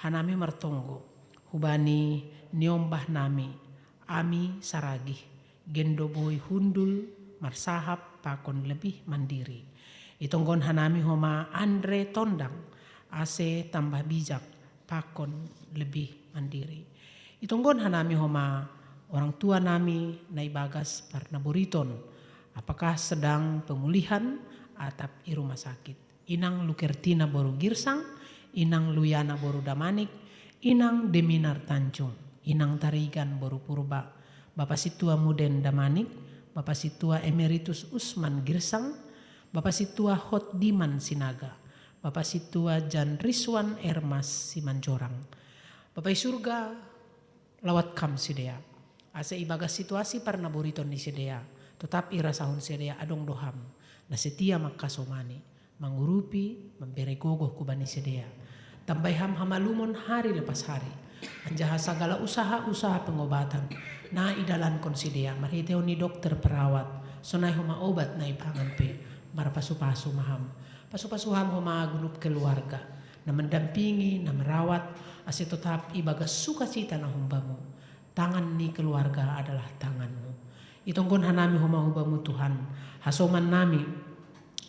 hanami martonggo hubani niombah nami, Ami Saragih, gendo boi hundul marsahap pakon lebih mandiri. Itonggon hanami homa Andre Tondang, ase tambah bijak pakon lebih mandiri. Itonggon hanami homa orang tua nami na ibagas parnaboriton, apakah sedang pemulihan atap i rumah sakit. Inang Lukertina boru Girsang, Inang Luyana boru Damanik, Inang Deminar Tanjung, Inang Tarigan boru Purba, Bapa Situa Muden Damanik, Bapa Situa Emeritus Usman Girsang, Bapa Situa Hot Diman Sinaga, Bapa Situa Jan Riswan Ermas Simanjorang. Bapa i surga, lawat kam sidea. Ase ibagas situasi parnaboriton ni sidea, totap irasahon sidea adong do ham na setia mangkasomani, mangurupi, mambere gogoh hubani sidea. Tambai ham hamalumon hari lepas hari. Anjaha sagala usaha-usaha pengobatan na idalankon sidea marhiteon ni dokter perawat, sonai homa obat na ipangan pe, marpasu-pasu ma ham. Pasu-pasu ham homa ganup keluarga na mendampingi, na merawat, ase totap ibagas sukacita na humbamu. Tangan ni keluarga adalah tanganmu. Itonggon hanami homa hubamu Tuhan, hasoman nami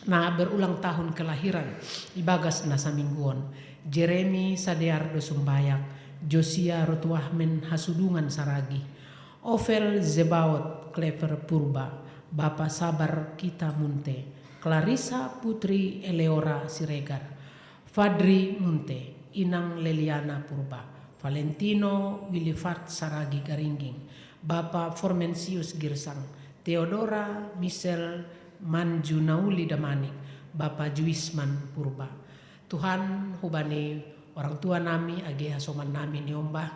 na berulang tahun kelahiran ibagas na samingguon, Jeremy Sadeardo Sumbayak, Josia Rotuahmen Hasudungan Saragih, Ovel Zebaot Clever Purba, Bapa Sabar Kita Munte, Clarissa Putri Eleora Siregar, Fadri Munte, Inang Leliana Purba, Valentino Willifart Saragi Garingging, Bapa Formensius Girsang, Theodora Michel Manjunauli Damanik, Bapa Juisman Purba. Tuhan, hubani orang tua nami age hasoman nami niombah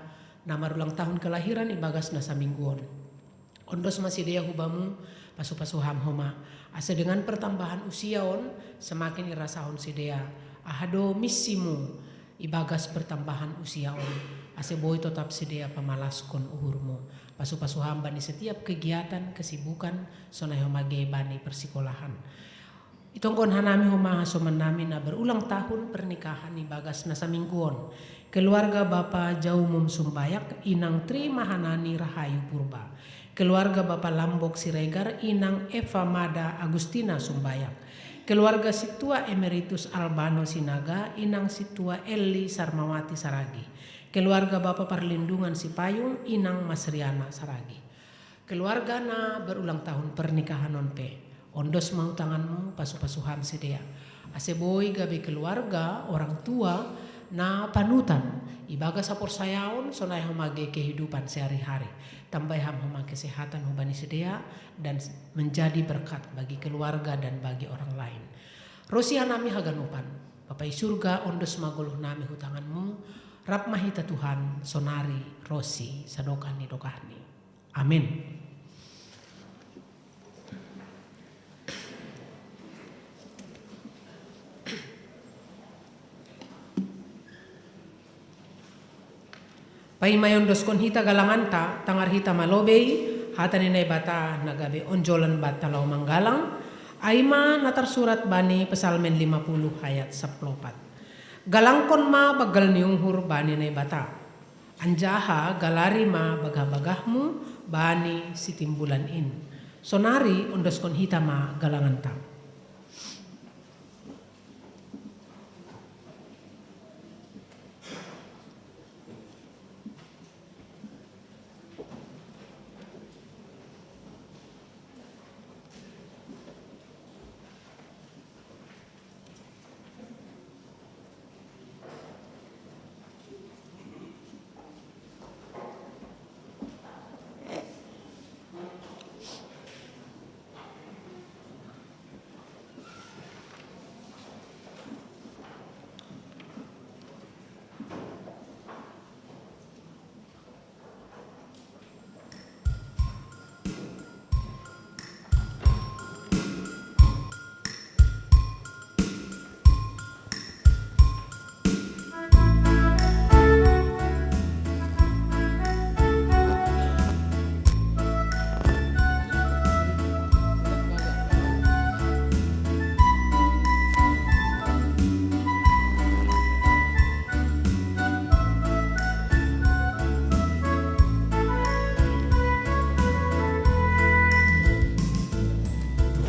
na marulang tahun kelahiran ibagas na samingguon. Ondos ma sidea hubamu, pasu-pasu ham homa. Ase dengan pertambahan usia on, semakin irasahon sidea aha do missimu ibagas pertambahan usia on. Ase boi totap sidea pamalaskon uhurmu. Pasu-pasu hamba ni setiap kegiatan, kesibukan, sonai homa ge bani persikolahan. Itonggon hanami homa hasoman nami na berulang tahun pernikahan ibagas na saminggu on. Keluarga Bapa Jaumum Sumbayak, Inang Tri Mahanani Rahayu Purba. Keluarga Bapa Lambok Siregar, Inang Eva Mada Agustina Sumbayak. Keluarga Situa Emeritus Albano Sinaga, Inang Situa Eli Sarmawati Saragi. Keluarga Bapa Parlindungan Sipayung, Inang Masriana Saragi. Keluarga na berulang tahun pernikahan on pe, ondos ma hu tanganmu, pasu-pasu ham sidea. Ase boi gabe keluarga, orang tua, na panutan ibagas haporsayaon, sonai homa ge kehidupan sehari-hari. Tambai ham homa kesehatan hubani sidea dan menjadi berkat bagi keluarga dan bagi orang lain. Rosi hanami haganupan, Bapa i surga, ondos ma goluh nami hu tanganmu. Rap ma hita Tuhan, sonari ro si sadokah ni dokahni. Amin. Paima iondoskon hita galanganta, tangar hita ma lobei hata ni Naibata na gabe onjolan banta laho manggalang. Ai ma na tarsurat bani Psalmen lima puluh ayat sampulu opat. Galangkon ma banggal ni uhur bani Naibata, anjaha galari ma bagah-bagahmu bani sitimbulan in. Sonari ondoskon hita ma galanganta.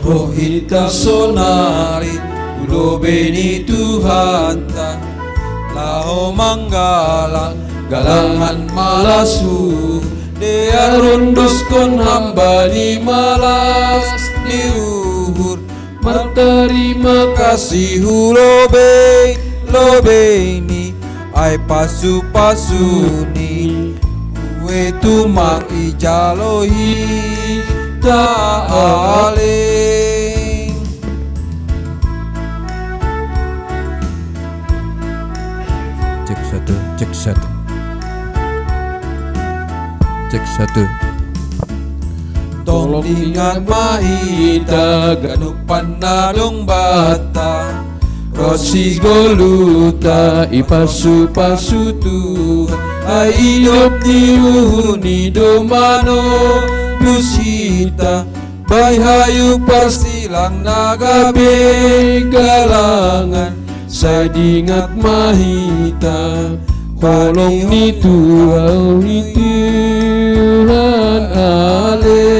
Roh hita sonari hu lobei ni Tuhanta, laho manggalang galangan malas hu, dear ondoskon hamba ni malas ni uhur, martarima kasih hu lobei, lobei ni ai pasu-pasu ni, ue tumang ijalo hita ale. Cek satu, cek satu. Cek satu. Tolong ingat ma hita ganupan na dong banta, ro si goluhta ipasu-pasu Tuhan. Ai idop ni uhur ni domano dus hita, bahen hayu parsilang na gabe galangan. Sai dingat ma hita holong ni Tuhan, ni Tuhan ale.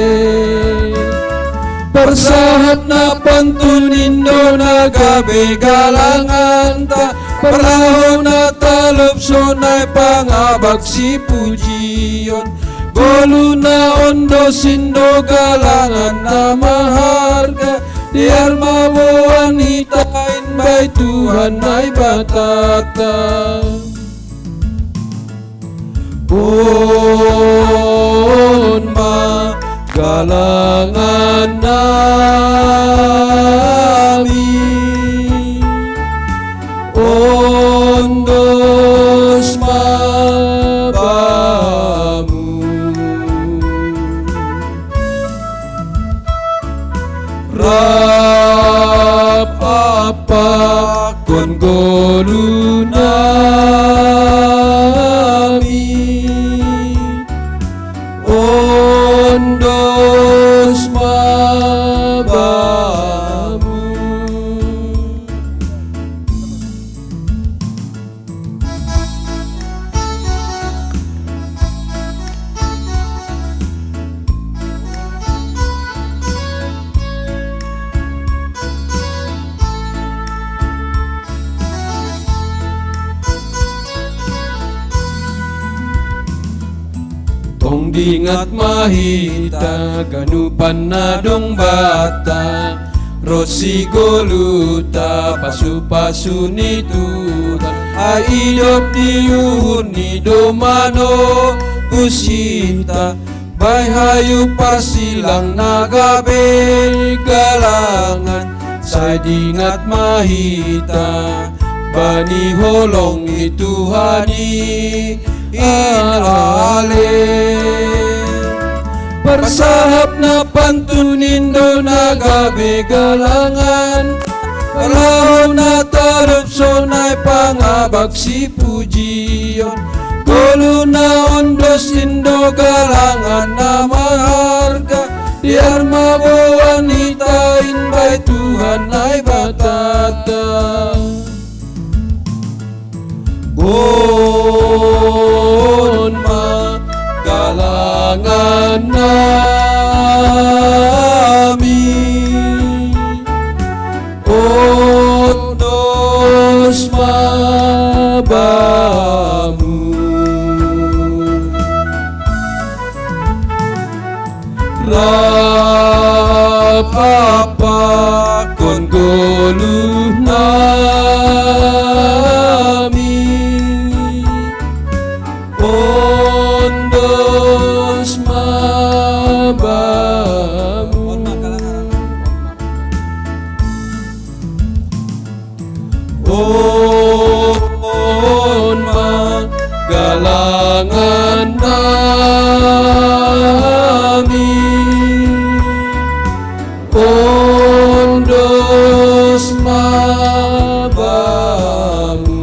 Parsahat na pantun in do na gabe galanganta, parlahou na talup sonai pangabak sipujion. Goluh na ondos in do galangan na maharga, dear ma boan hita in bai Tuhan Naibatanta. Boan ma galangan nami, ondos ma bamu. Rap ampakon goluh nami, Dingat ma hita ganupan na dong banta, ro si goluhta pasu-pasu ni Tuhan. Ai idop ni uhur ni do manobus hita, bahen hayu parsilang na gabe galangan, sai dingat ma hita bani holong ni Tuhan i. Ale. Parsahap na pantun in do na gabe galangan, laho na talup sonai pangabak sipujion. Goluh na ondos in do galangan na marharga, dear ma boan hita in bai Tuhan Naibatanta. On ma galangan nami, ondos ma bamu. Rap pakon goluh nami, ondos ma bamu. On ma galangan nami, ondos ma bamu.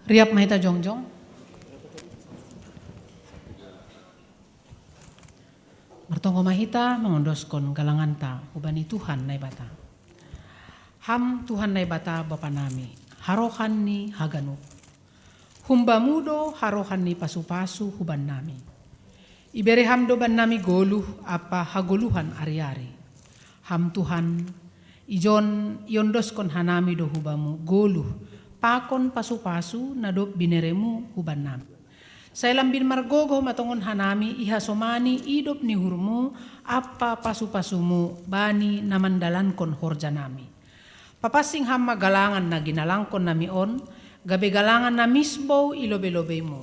Riap ma hita jongjong. Martonggo ma hita mangondoskon galanganta hubani Tuhan Naibata. Ham Tuhan Naibata Bapa nami, harohan ni haganup. Hum-Bamu do harohan ni pasu-pasu hubannami. Ibere Ham do bannami goluh ampa hagoluhan ari-ari. Ham Tuhan, ijon iondoskon hanami do hu-Bamu goluh pakon pasu-pasu na dob binereMu hubannami. Sai lambin margogoh ma tongon hanami ihasomani idop ni uhurMu ampa pasu-pasuMu bani na mandalankon horjanami. Papansing Ham ma galangan na ginalangkonnami on, gabe galangan na misbou i lobei-lobeiMu.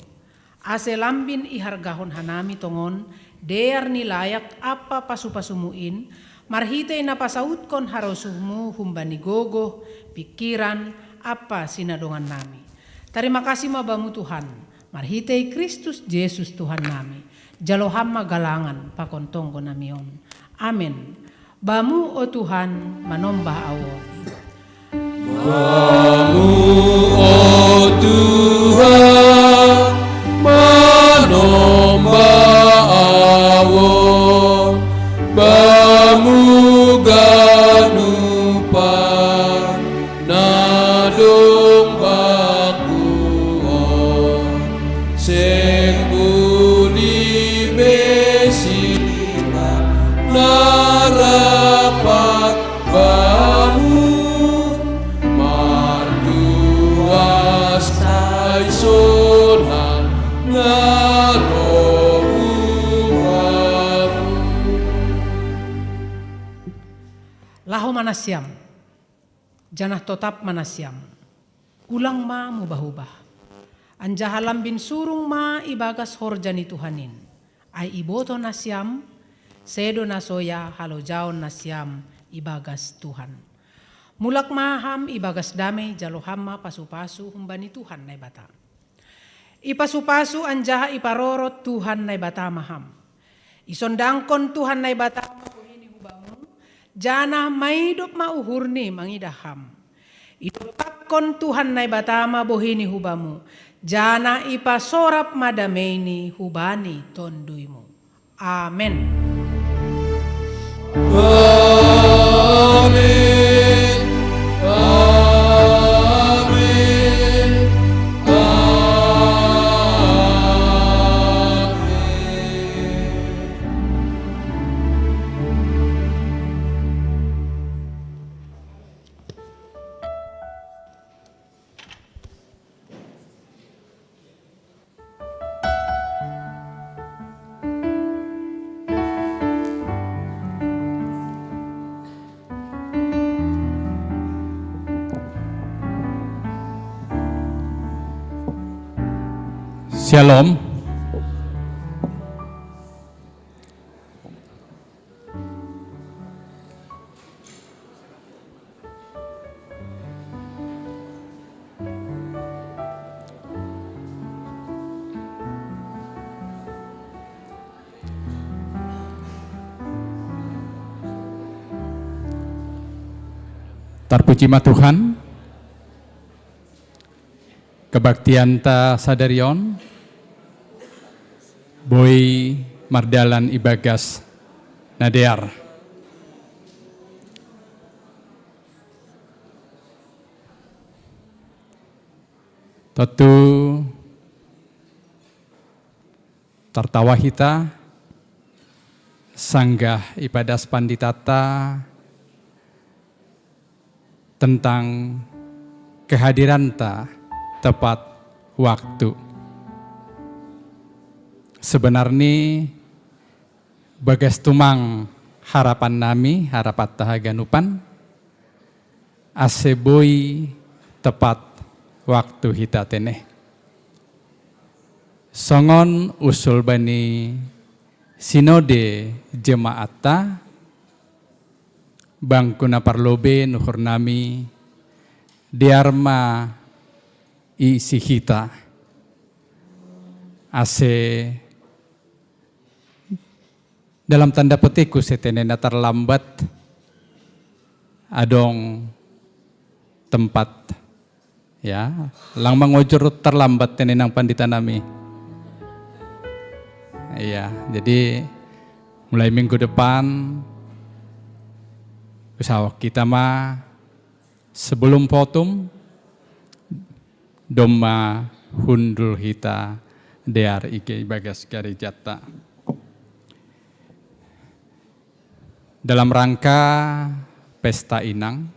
Ase lambin ihargahon hanami tongon, dear ni layak ampa pasu-pasuMu in, marhitei na pasautkon harosuhMu humbani gogoh, pingkiran, ampa sinadongannami. Tarima kasih ma Bamu Tuhan, marhitei Kristus Jesus Tuhannami. Jalo Ham ma galangan pakon tonggonami on. Amen. Bamu, o Tuhan, manombah ahu on. Bamu, o Tuhan, manombah ahu on, Bamu ganupan na dong bakku on, seng bulih be simbah na rap Bamu, martuas sai sonang na roh Bamu. Laho ma nasiam, janah totap ma nasiam. Ulang ma mubah-ubah. Anjaha lambin surung ma ibagas horja ni Tuhan in. Ai ibotoh nasiam, sedo na soya halojaon nasiam ibagas Tuhan. Mulak ma ham ibagas damei, jalo ham ma pasu-pasu humbani Tuhan Naibata. Ipasu-pasu anjaha iparorot Tuhan Naibata ma ham. Isondangkon Tuhan Naibata ma bohini hu bamu, janah maidop ma uhurni mangidah ham. Idompakkon Tuhan Naibata ma bohini hu bamu, janah ipasorap ma dameini hubani tonduymu. Amen. Amen. Amen. Amen. Shalom. Tarpuji ma Tuhan, kebaktian ta sadari on boi mardalan ibagas na dear. Tontu tartawa hita sanggah ipadas panditata tentang kehadiranta tepat waktu. Sebenarni bagas tumang harapan nami, harapan ta haganupan, ase boi tepat waktu hita tene. Songon usul bani sinode jemaatta, bangku na parlobei nuhur nami, dear ma isi hita. Ase dalam tanda petik use tene na terlambat adong tempat. Ya, lang mangojur terlambat tene nang pandita nami. Iya, jadi mulai minggu depan usaha kita ma sebelum potum domma hundul hita dear ige ibagas garejatta. Dalam rangka pesta inang,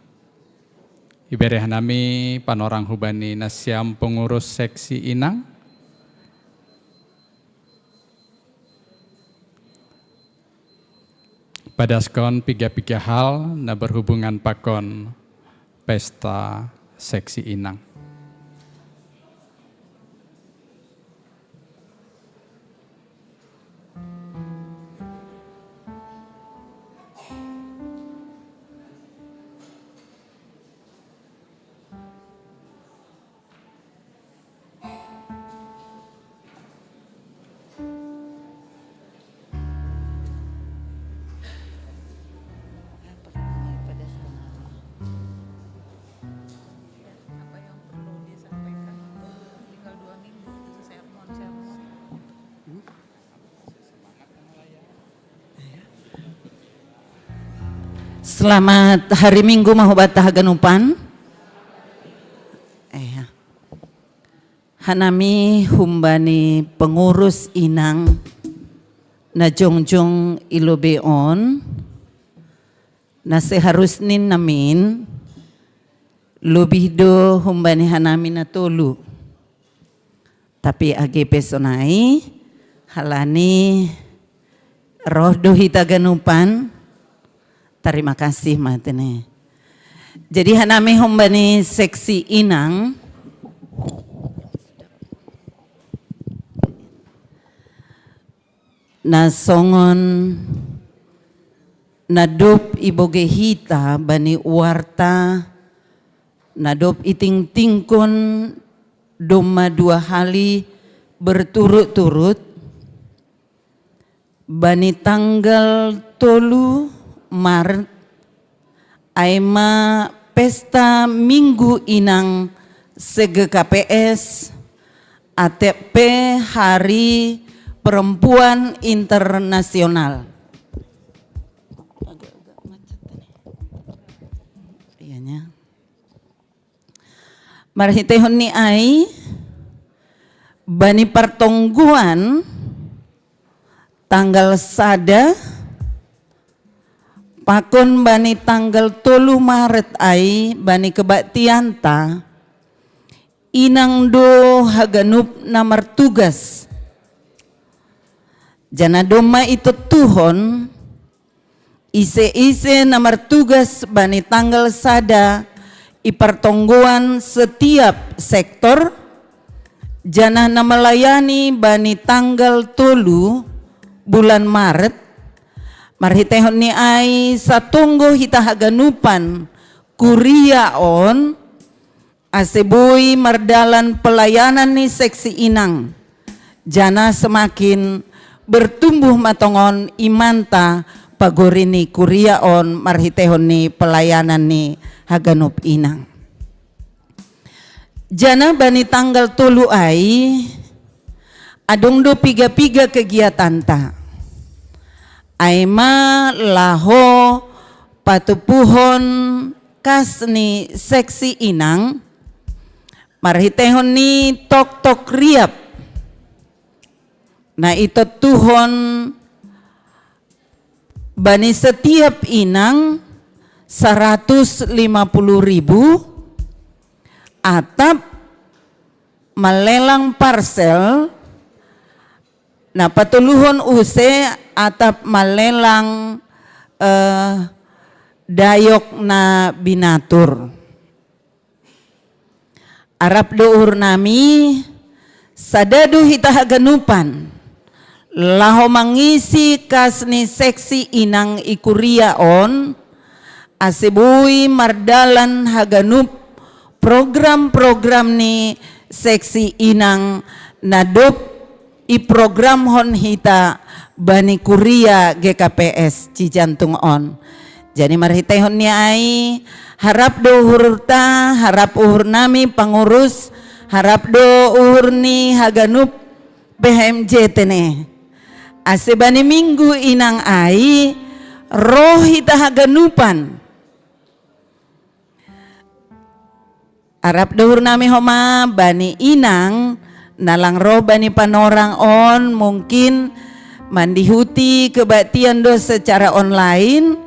ibereh nami panorang hubani nasiam pengurus seksi inang, padaskon piga-piga hal na berhubungan pakon pesta seksi inang. Selamat hari Minggu ma hubanta haganupan. Eh, hanami humbani pengurus inang na jongjong i lobei on, na seharusnin namin lobih do humbani hanami na tolu. Tapi age pe sonai, halani roh do hita ganupan, tarima kasih ma tene. Jadi hanami humbani seksi inang, na songon na dob ibogei hita bani warta na dob itingtingkon domma dua hali berturut-turut, bani tanggal tolu Maret, ai ma pesta Minggu Inang se-G K P S, atep pe Hari Perempuan Internasional. Agak-agak macet nih. Iyanya. Marhiteihon ni ai, bani partonggoan tanggal sada pakon bani tanggal tolu Maret ai, bani kebaktianta, inang do haganup na martugas. Janah domma itontuhon, ise-ise na martugas bani tanggal sada i partonggoan setiap sektor, Janah na malayani bani tanggal tolu bulan Maret, marhitehon ni ai satonggo hita haganupan kuria on, ase boi mardalan pelayanan ni seksi inang, janah semakin bertumbuh ma tongon imanta pagori ni kuria on marhitehon ni pelayanan ni haganup inang. Janah bani tanggal tolu ai, adong do piga-piga kegiatanta. Ai ma laho patupuhon kas ni seksi inang, marhitehon ni toktok riap na itontuhon bani setiap inang saratus lima puluh ribu, atap malelang parsel, na patoluhon use atap malelang eh, dayok na binatur. Arap do uhur nami, sada do hita haganupan laho mangisi kas ni seksi inang i kuria on, ase boi mardalan haganup program-program ni seksi inang na dob iprogramhon hita bani kuria G K P S Cijantung on. Jadi marhitehon ni ai, harap do uhurta, harap uhur nami pangurus, harap do uhur ni haganup P H M J tene. Ase bani minggu inang ai, roh hita haganupan. Arap do uhur nami homa bani inang, na lang roh bani panorang on, mungkin mandihuti kebaktian do secara online.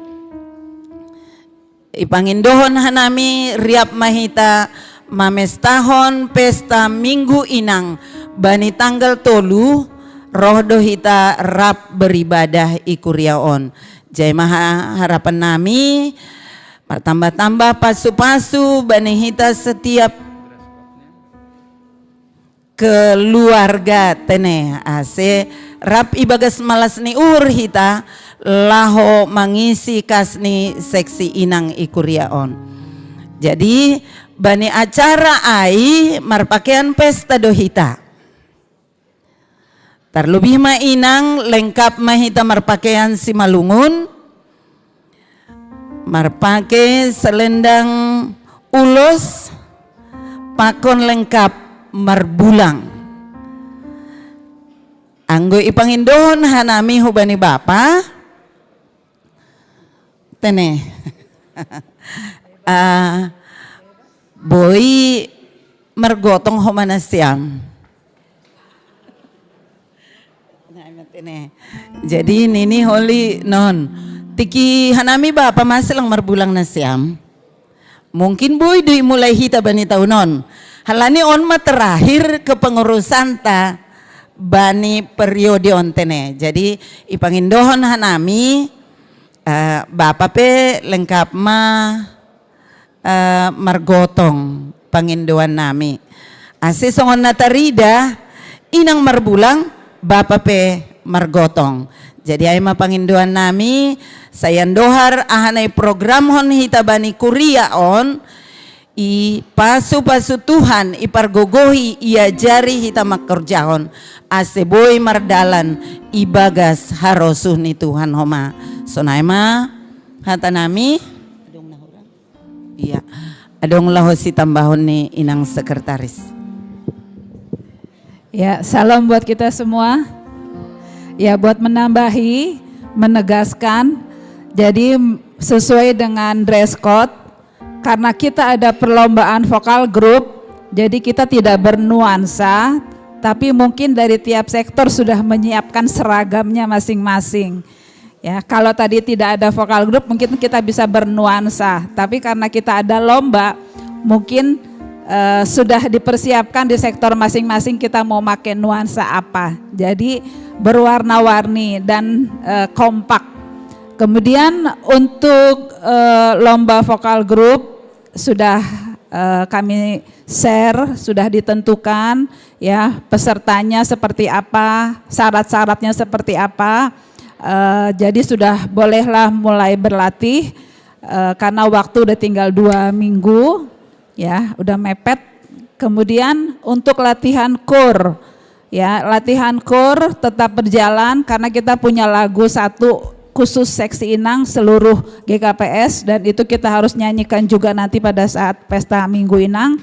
Ipangindohon hanami riap ma hita mamestahon pesta Minggu Inang bani tanggal tolu, roh do hita rap beribadah i kuria on. Jadi ma ha-, harapan nami, martambah-tambah pasu-pasu bani hita setiap keluarga tene, ase rap ibagas malas ni uhur hita laho mangisi kas ni seksi inang i kuria on. Jadi bani acara ai marpakean pesta do hita. Tarlobih ma inang, lengkap ma hita marpakean Simalungun, marpake selendang ulos, pakon lengkap marbulang. Anggo ipangindohon hanami hubani bapa, tene. Ah, boi margotong homa nasiam. Nah, tene. Jadi nini holi non. Tiki hanami bapa masi lang marbulang nasiam. Mungkin boi do imulai hita bani taon on. Halani on ma terakhir kepengurusanta bani periode on tene. Jadi ipangindohon hanami, eh, bapa pe lengkap ma, eh, margotong pangindoan nami. Ase songon na tarida, inang marbulang, bapa pe margotong. Jadi ai ma pangindoan nami, sai andohar aha na iprogramhon hita bani kuria on, ipasu-pasu Tuhan, ipargogohi, iajari hita mangkorjahon, ase boi mardalan ibagas harosuh ni Tuhan homa. Sonai ma hata nami. Iya, adong laho sitambahon ni inang sekretaris. Ya, salam buat kita semua. Ya, buat menambahi, menegaskan, jadi sesuai dengan dress code, karena kita ada perlombaan vokal group, jadi kita tidak bernuansa, tapi mungkin dari tiap sektor sudah menyiapkan seragamnya masing-masing. Ya, kalau tadi tidak ada vokal group, mungkin kita bisa bernuansa. Tapi karena kita ada lomba, mungkin, eh, sudah dipersiapkan di sektor masing-masing kita mau pakai nuansa apa. Jadi berwarna-warni dan, eh, kompak. Kemudian untuk, eh, lomba vokal group sudah eh, kami share sudah ditentukan, ya, pesertanya seperti apa, syarat-syaratnya seperti apa. Eh, jadi sudah bolehlah mulai berlatih, eh, karena waktu udah tinggal dua minggu, ya, udah mepet. Kemudian untuk latihan core, ya, latihan core tetap berjalan karena kita punya lagu satu khusus Seksi Inang seluruh G K P S, dan itu kita harus nyanyikan juga nanti pada saat pesta Minggu Inang.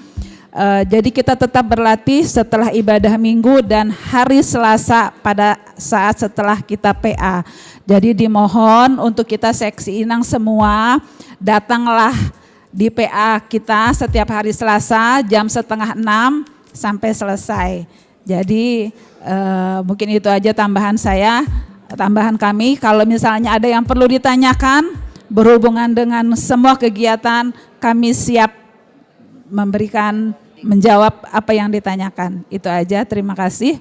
Eh, jadi kita tetap berlatih setelah ibadah Minggu dan hari Selasa pada saat setelah kita P A. Jadi dimohon untuk kita Seksi Inang semua, datanglah di P A kita setiap hari Selasa jam setengah enam sampai selesai. Jadi, eh, mungkin itu aja tambahan saya, tambahan kami. Kalau misalnya ada yang perlu ditanyakan berhubungan dengan semua kegiatan, kami siap memberikan, menjawab apa yang ditanyakan. Itu aja, terima kasih.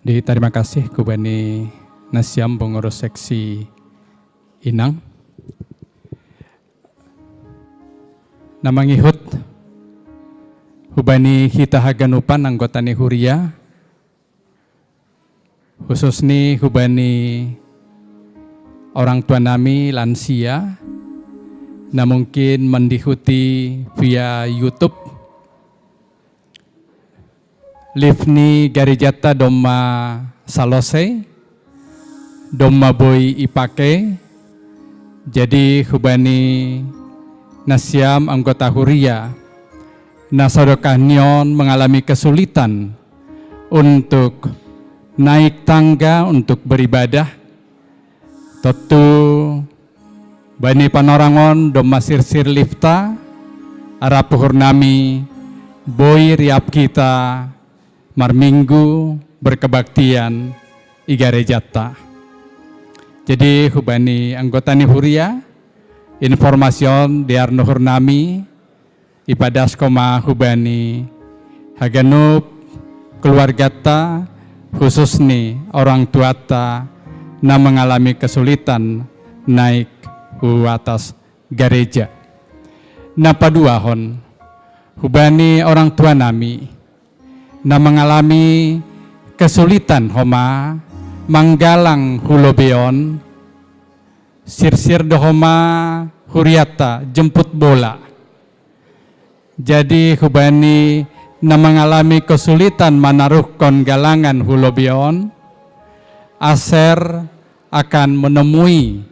Di, terima kasih ku bani nasiam pengurus seksi Inang. Na mangihut hubani hita haganupan anggota ni huria, khusus ni hubani orang tua nami lansia na mungkin mandihuti via YouTube. Lift ni garejata domma salosei, domma boi ipakei. Jadi hubani nasiam anggota huria na sodokah nion mengalami kesulitan untuk naik tangga untuk beribadah, tontu bani panorangon domma sirsir lifta, arap uhur nami boi riap kita marminggu berkebaktian i garejata. Jadi hubani anggota ni huria, informasion di arnuhur nami, ipadas koma hubani haganup keluargata, khusus ni orang tuata na mengalami kesulitan naik hu atas gareja. Na paduahon hubani orang tua nami na mengalami kesulitan homa manggalang hu lobeon, sirsir do homa huriata jemput bola. Jadi hubani na mengalami kesulitan manaruhkon galangan hu lobeon, aser akan menemui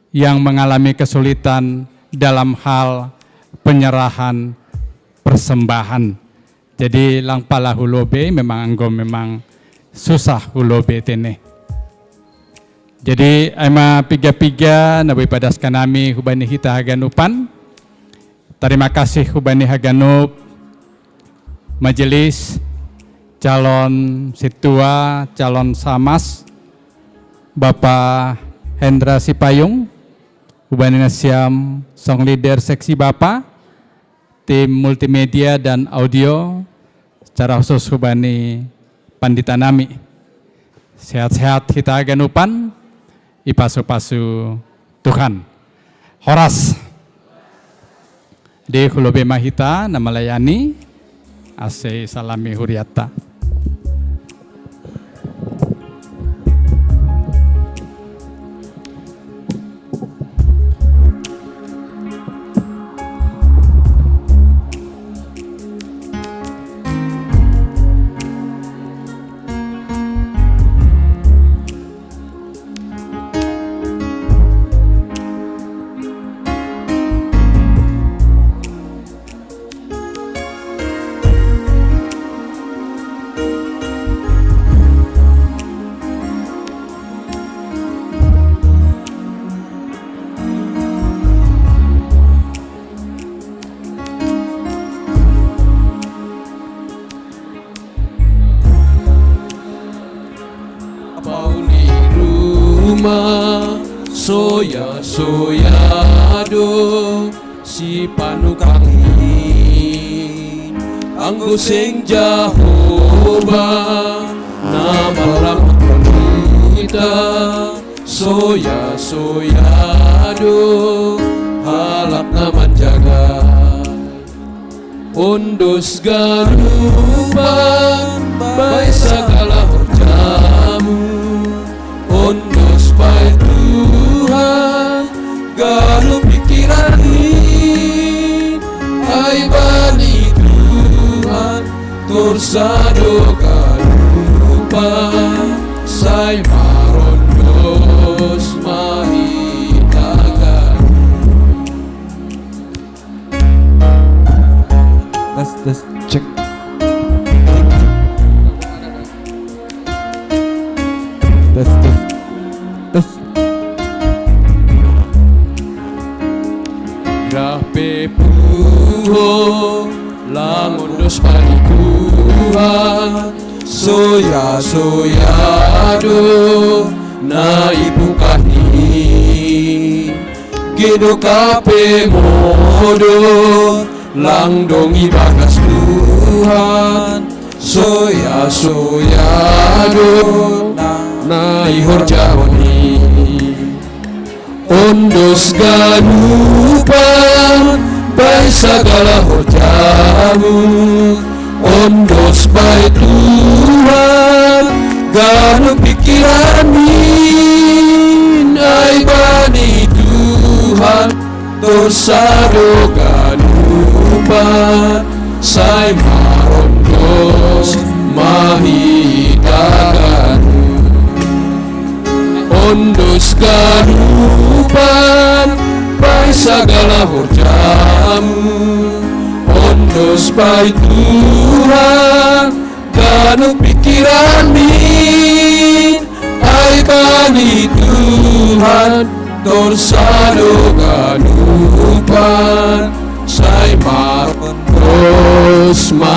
yang mengalami kesulitan dalam hal penyerahan persembahan. Jadi lang pala hu lobe memang anggo memang susah hu lobe tene. Jadi ai ma piga-piga na boi padaskan nami hubani hita haganupan. Tarima kasih hubani haganup majelis, calon sintua, calon samas, Bapa Hendra Sipayung, hubani nasiam song leader seksi Bapa, tim multimedia dan audio, secara khusus hubani pandita nami. Sehat-sehat hita haganupan, ipasu-pasu Tuhan. Horas. Di hu lobe ma hita na melayani, ase salami huriata. Pauli rumah soya-soya do si panukangin anggo seng Jahowa na marlamut kami. Soya, soya do, halak na manjaga. Ondos ganupan, bai sagala horjamu. Ondos bai Tuhan, ganup pikiran ni. Ai bani Tuhan, torsa do ganupan, sai marondos ma hita ganup. Tes, tes, cek. Tes, tes, tes. Ira pe puho, lang ondos bani Tuhan. Soya, soya do, na ipukan ni. Gedok pe modor, lang dong ibagas Tuhan. Soya, soya do, na ihorjahon ni. Ondos ganupan, bai sagala horjamu. Ondos bai Tuhan, ganup pikiran ni. Ai bani Tuhan, torsa do ganupan, sai marondos ma hita ganup. Ondos ganupan, bai sagala horjamu. Ondos bai Tuhan, ganup pikiran ni. Ai bani Tuhan, torsa do ganupan, sai marondos ma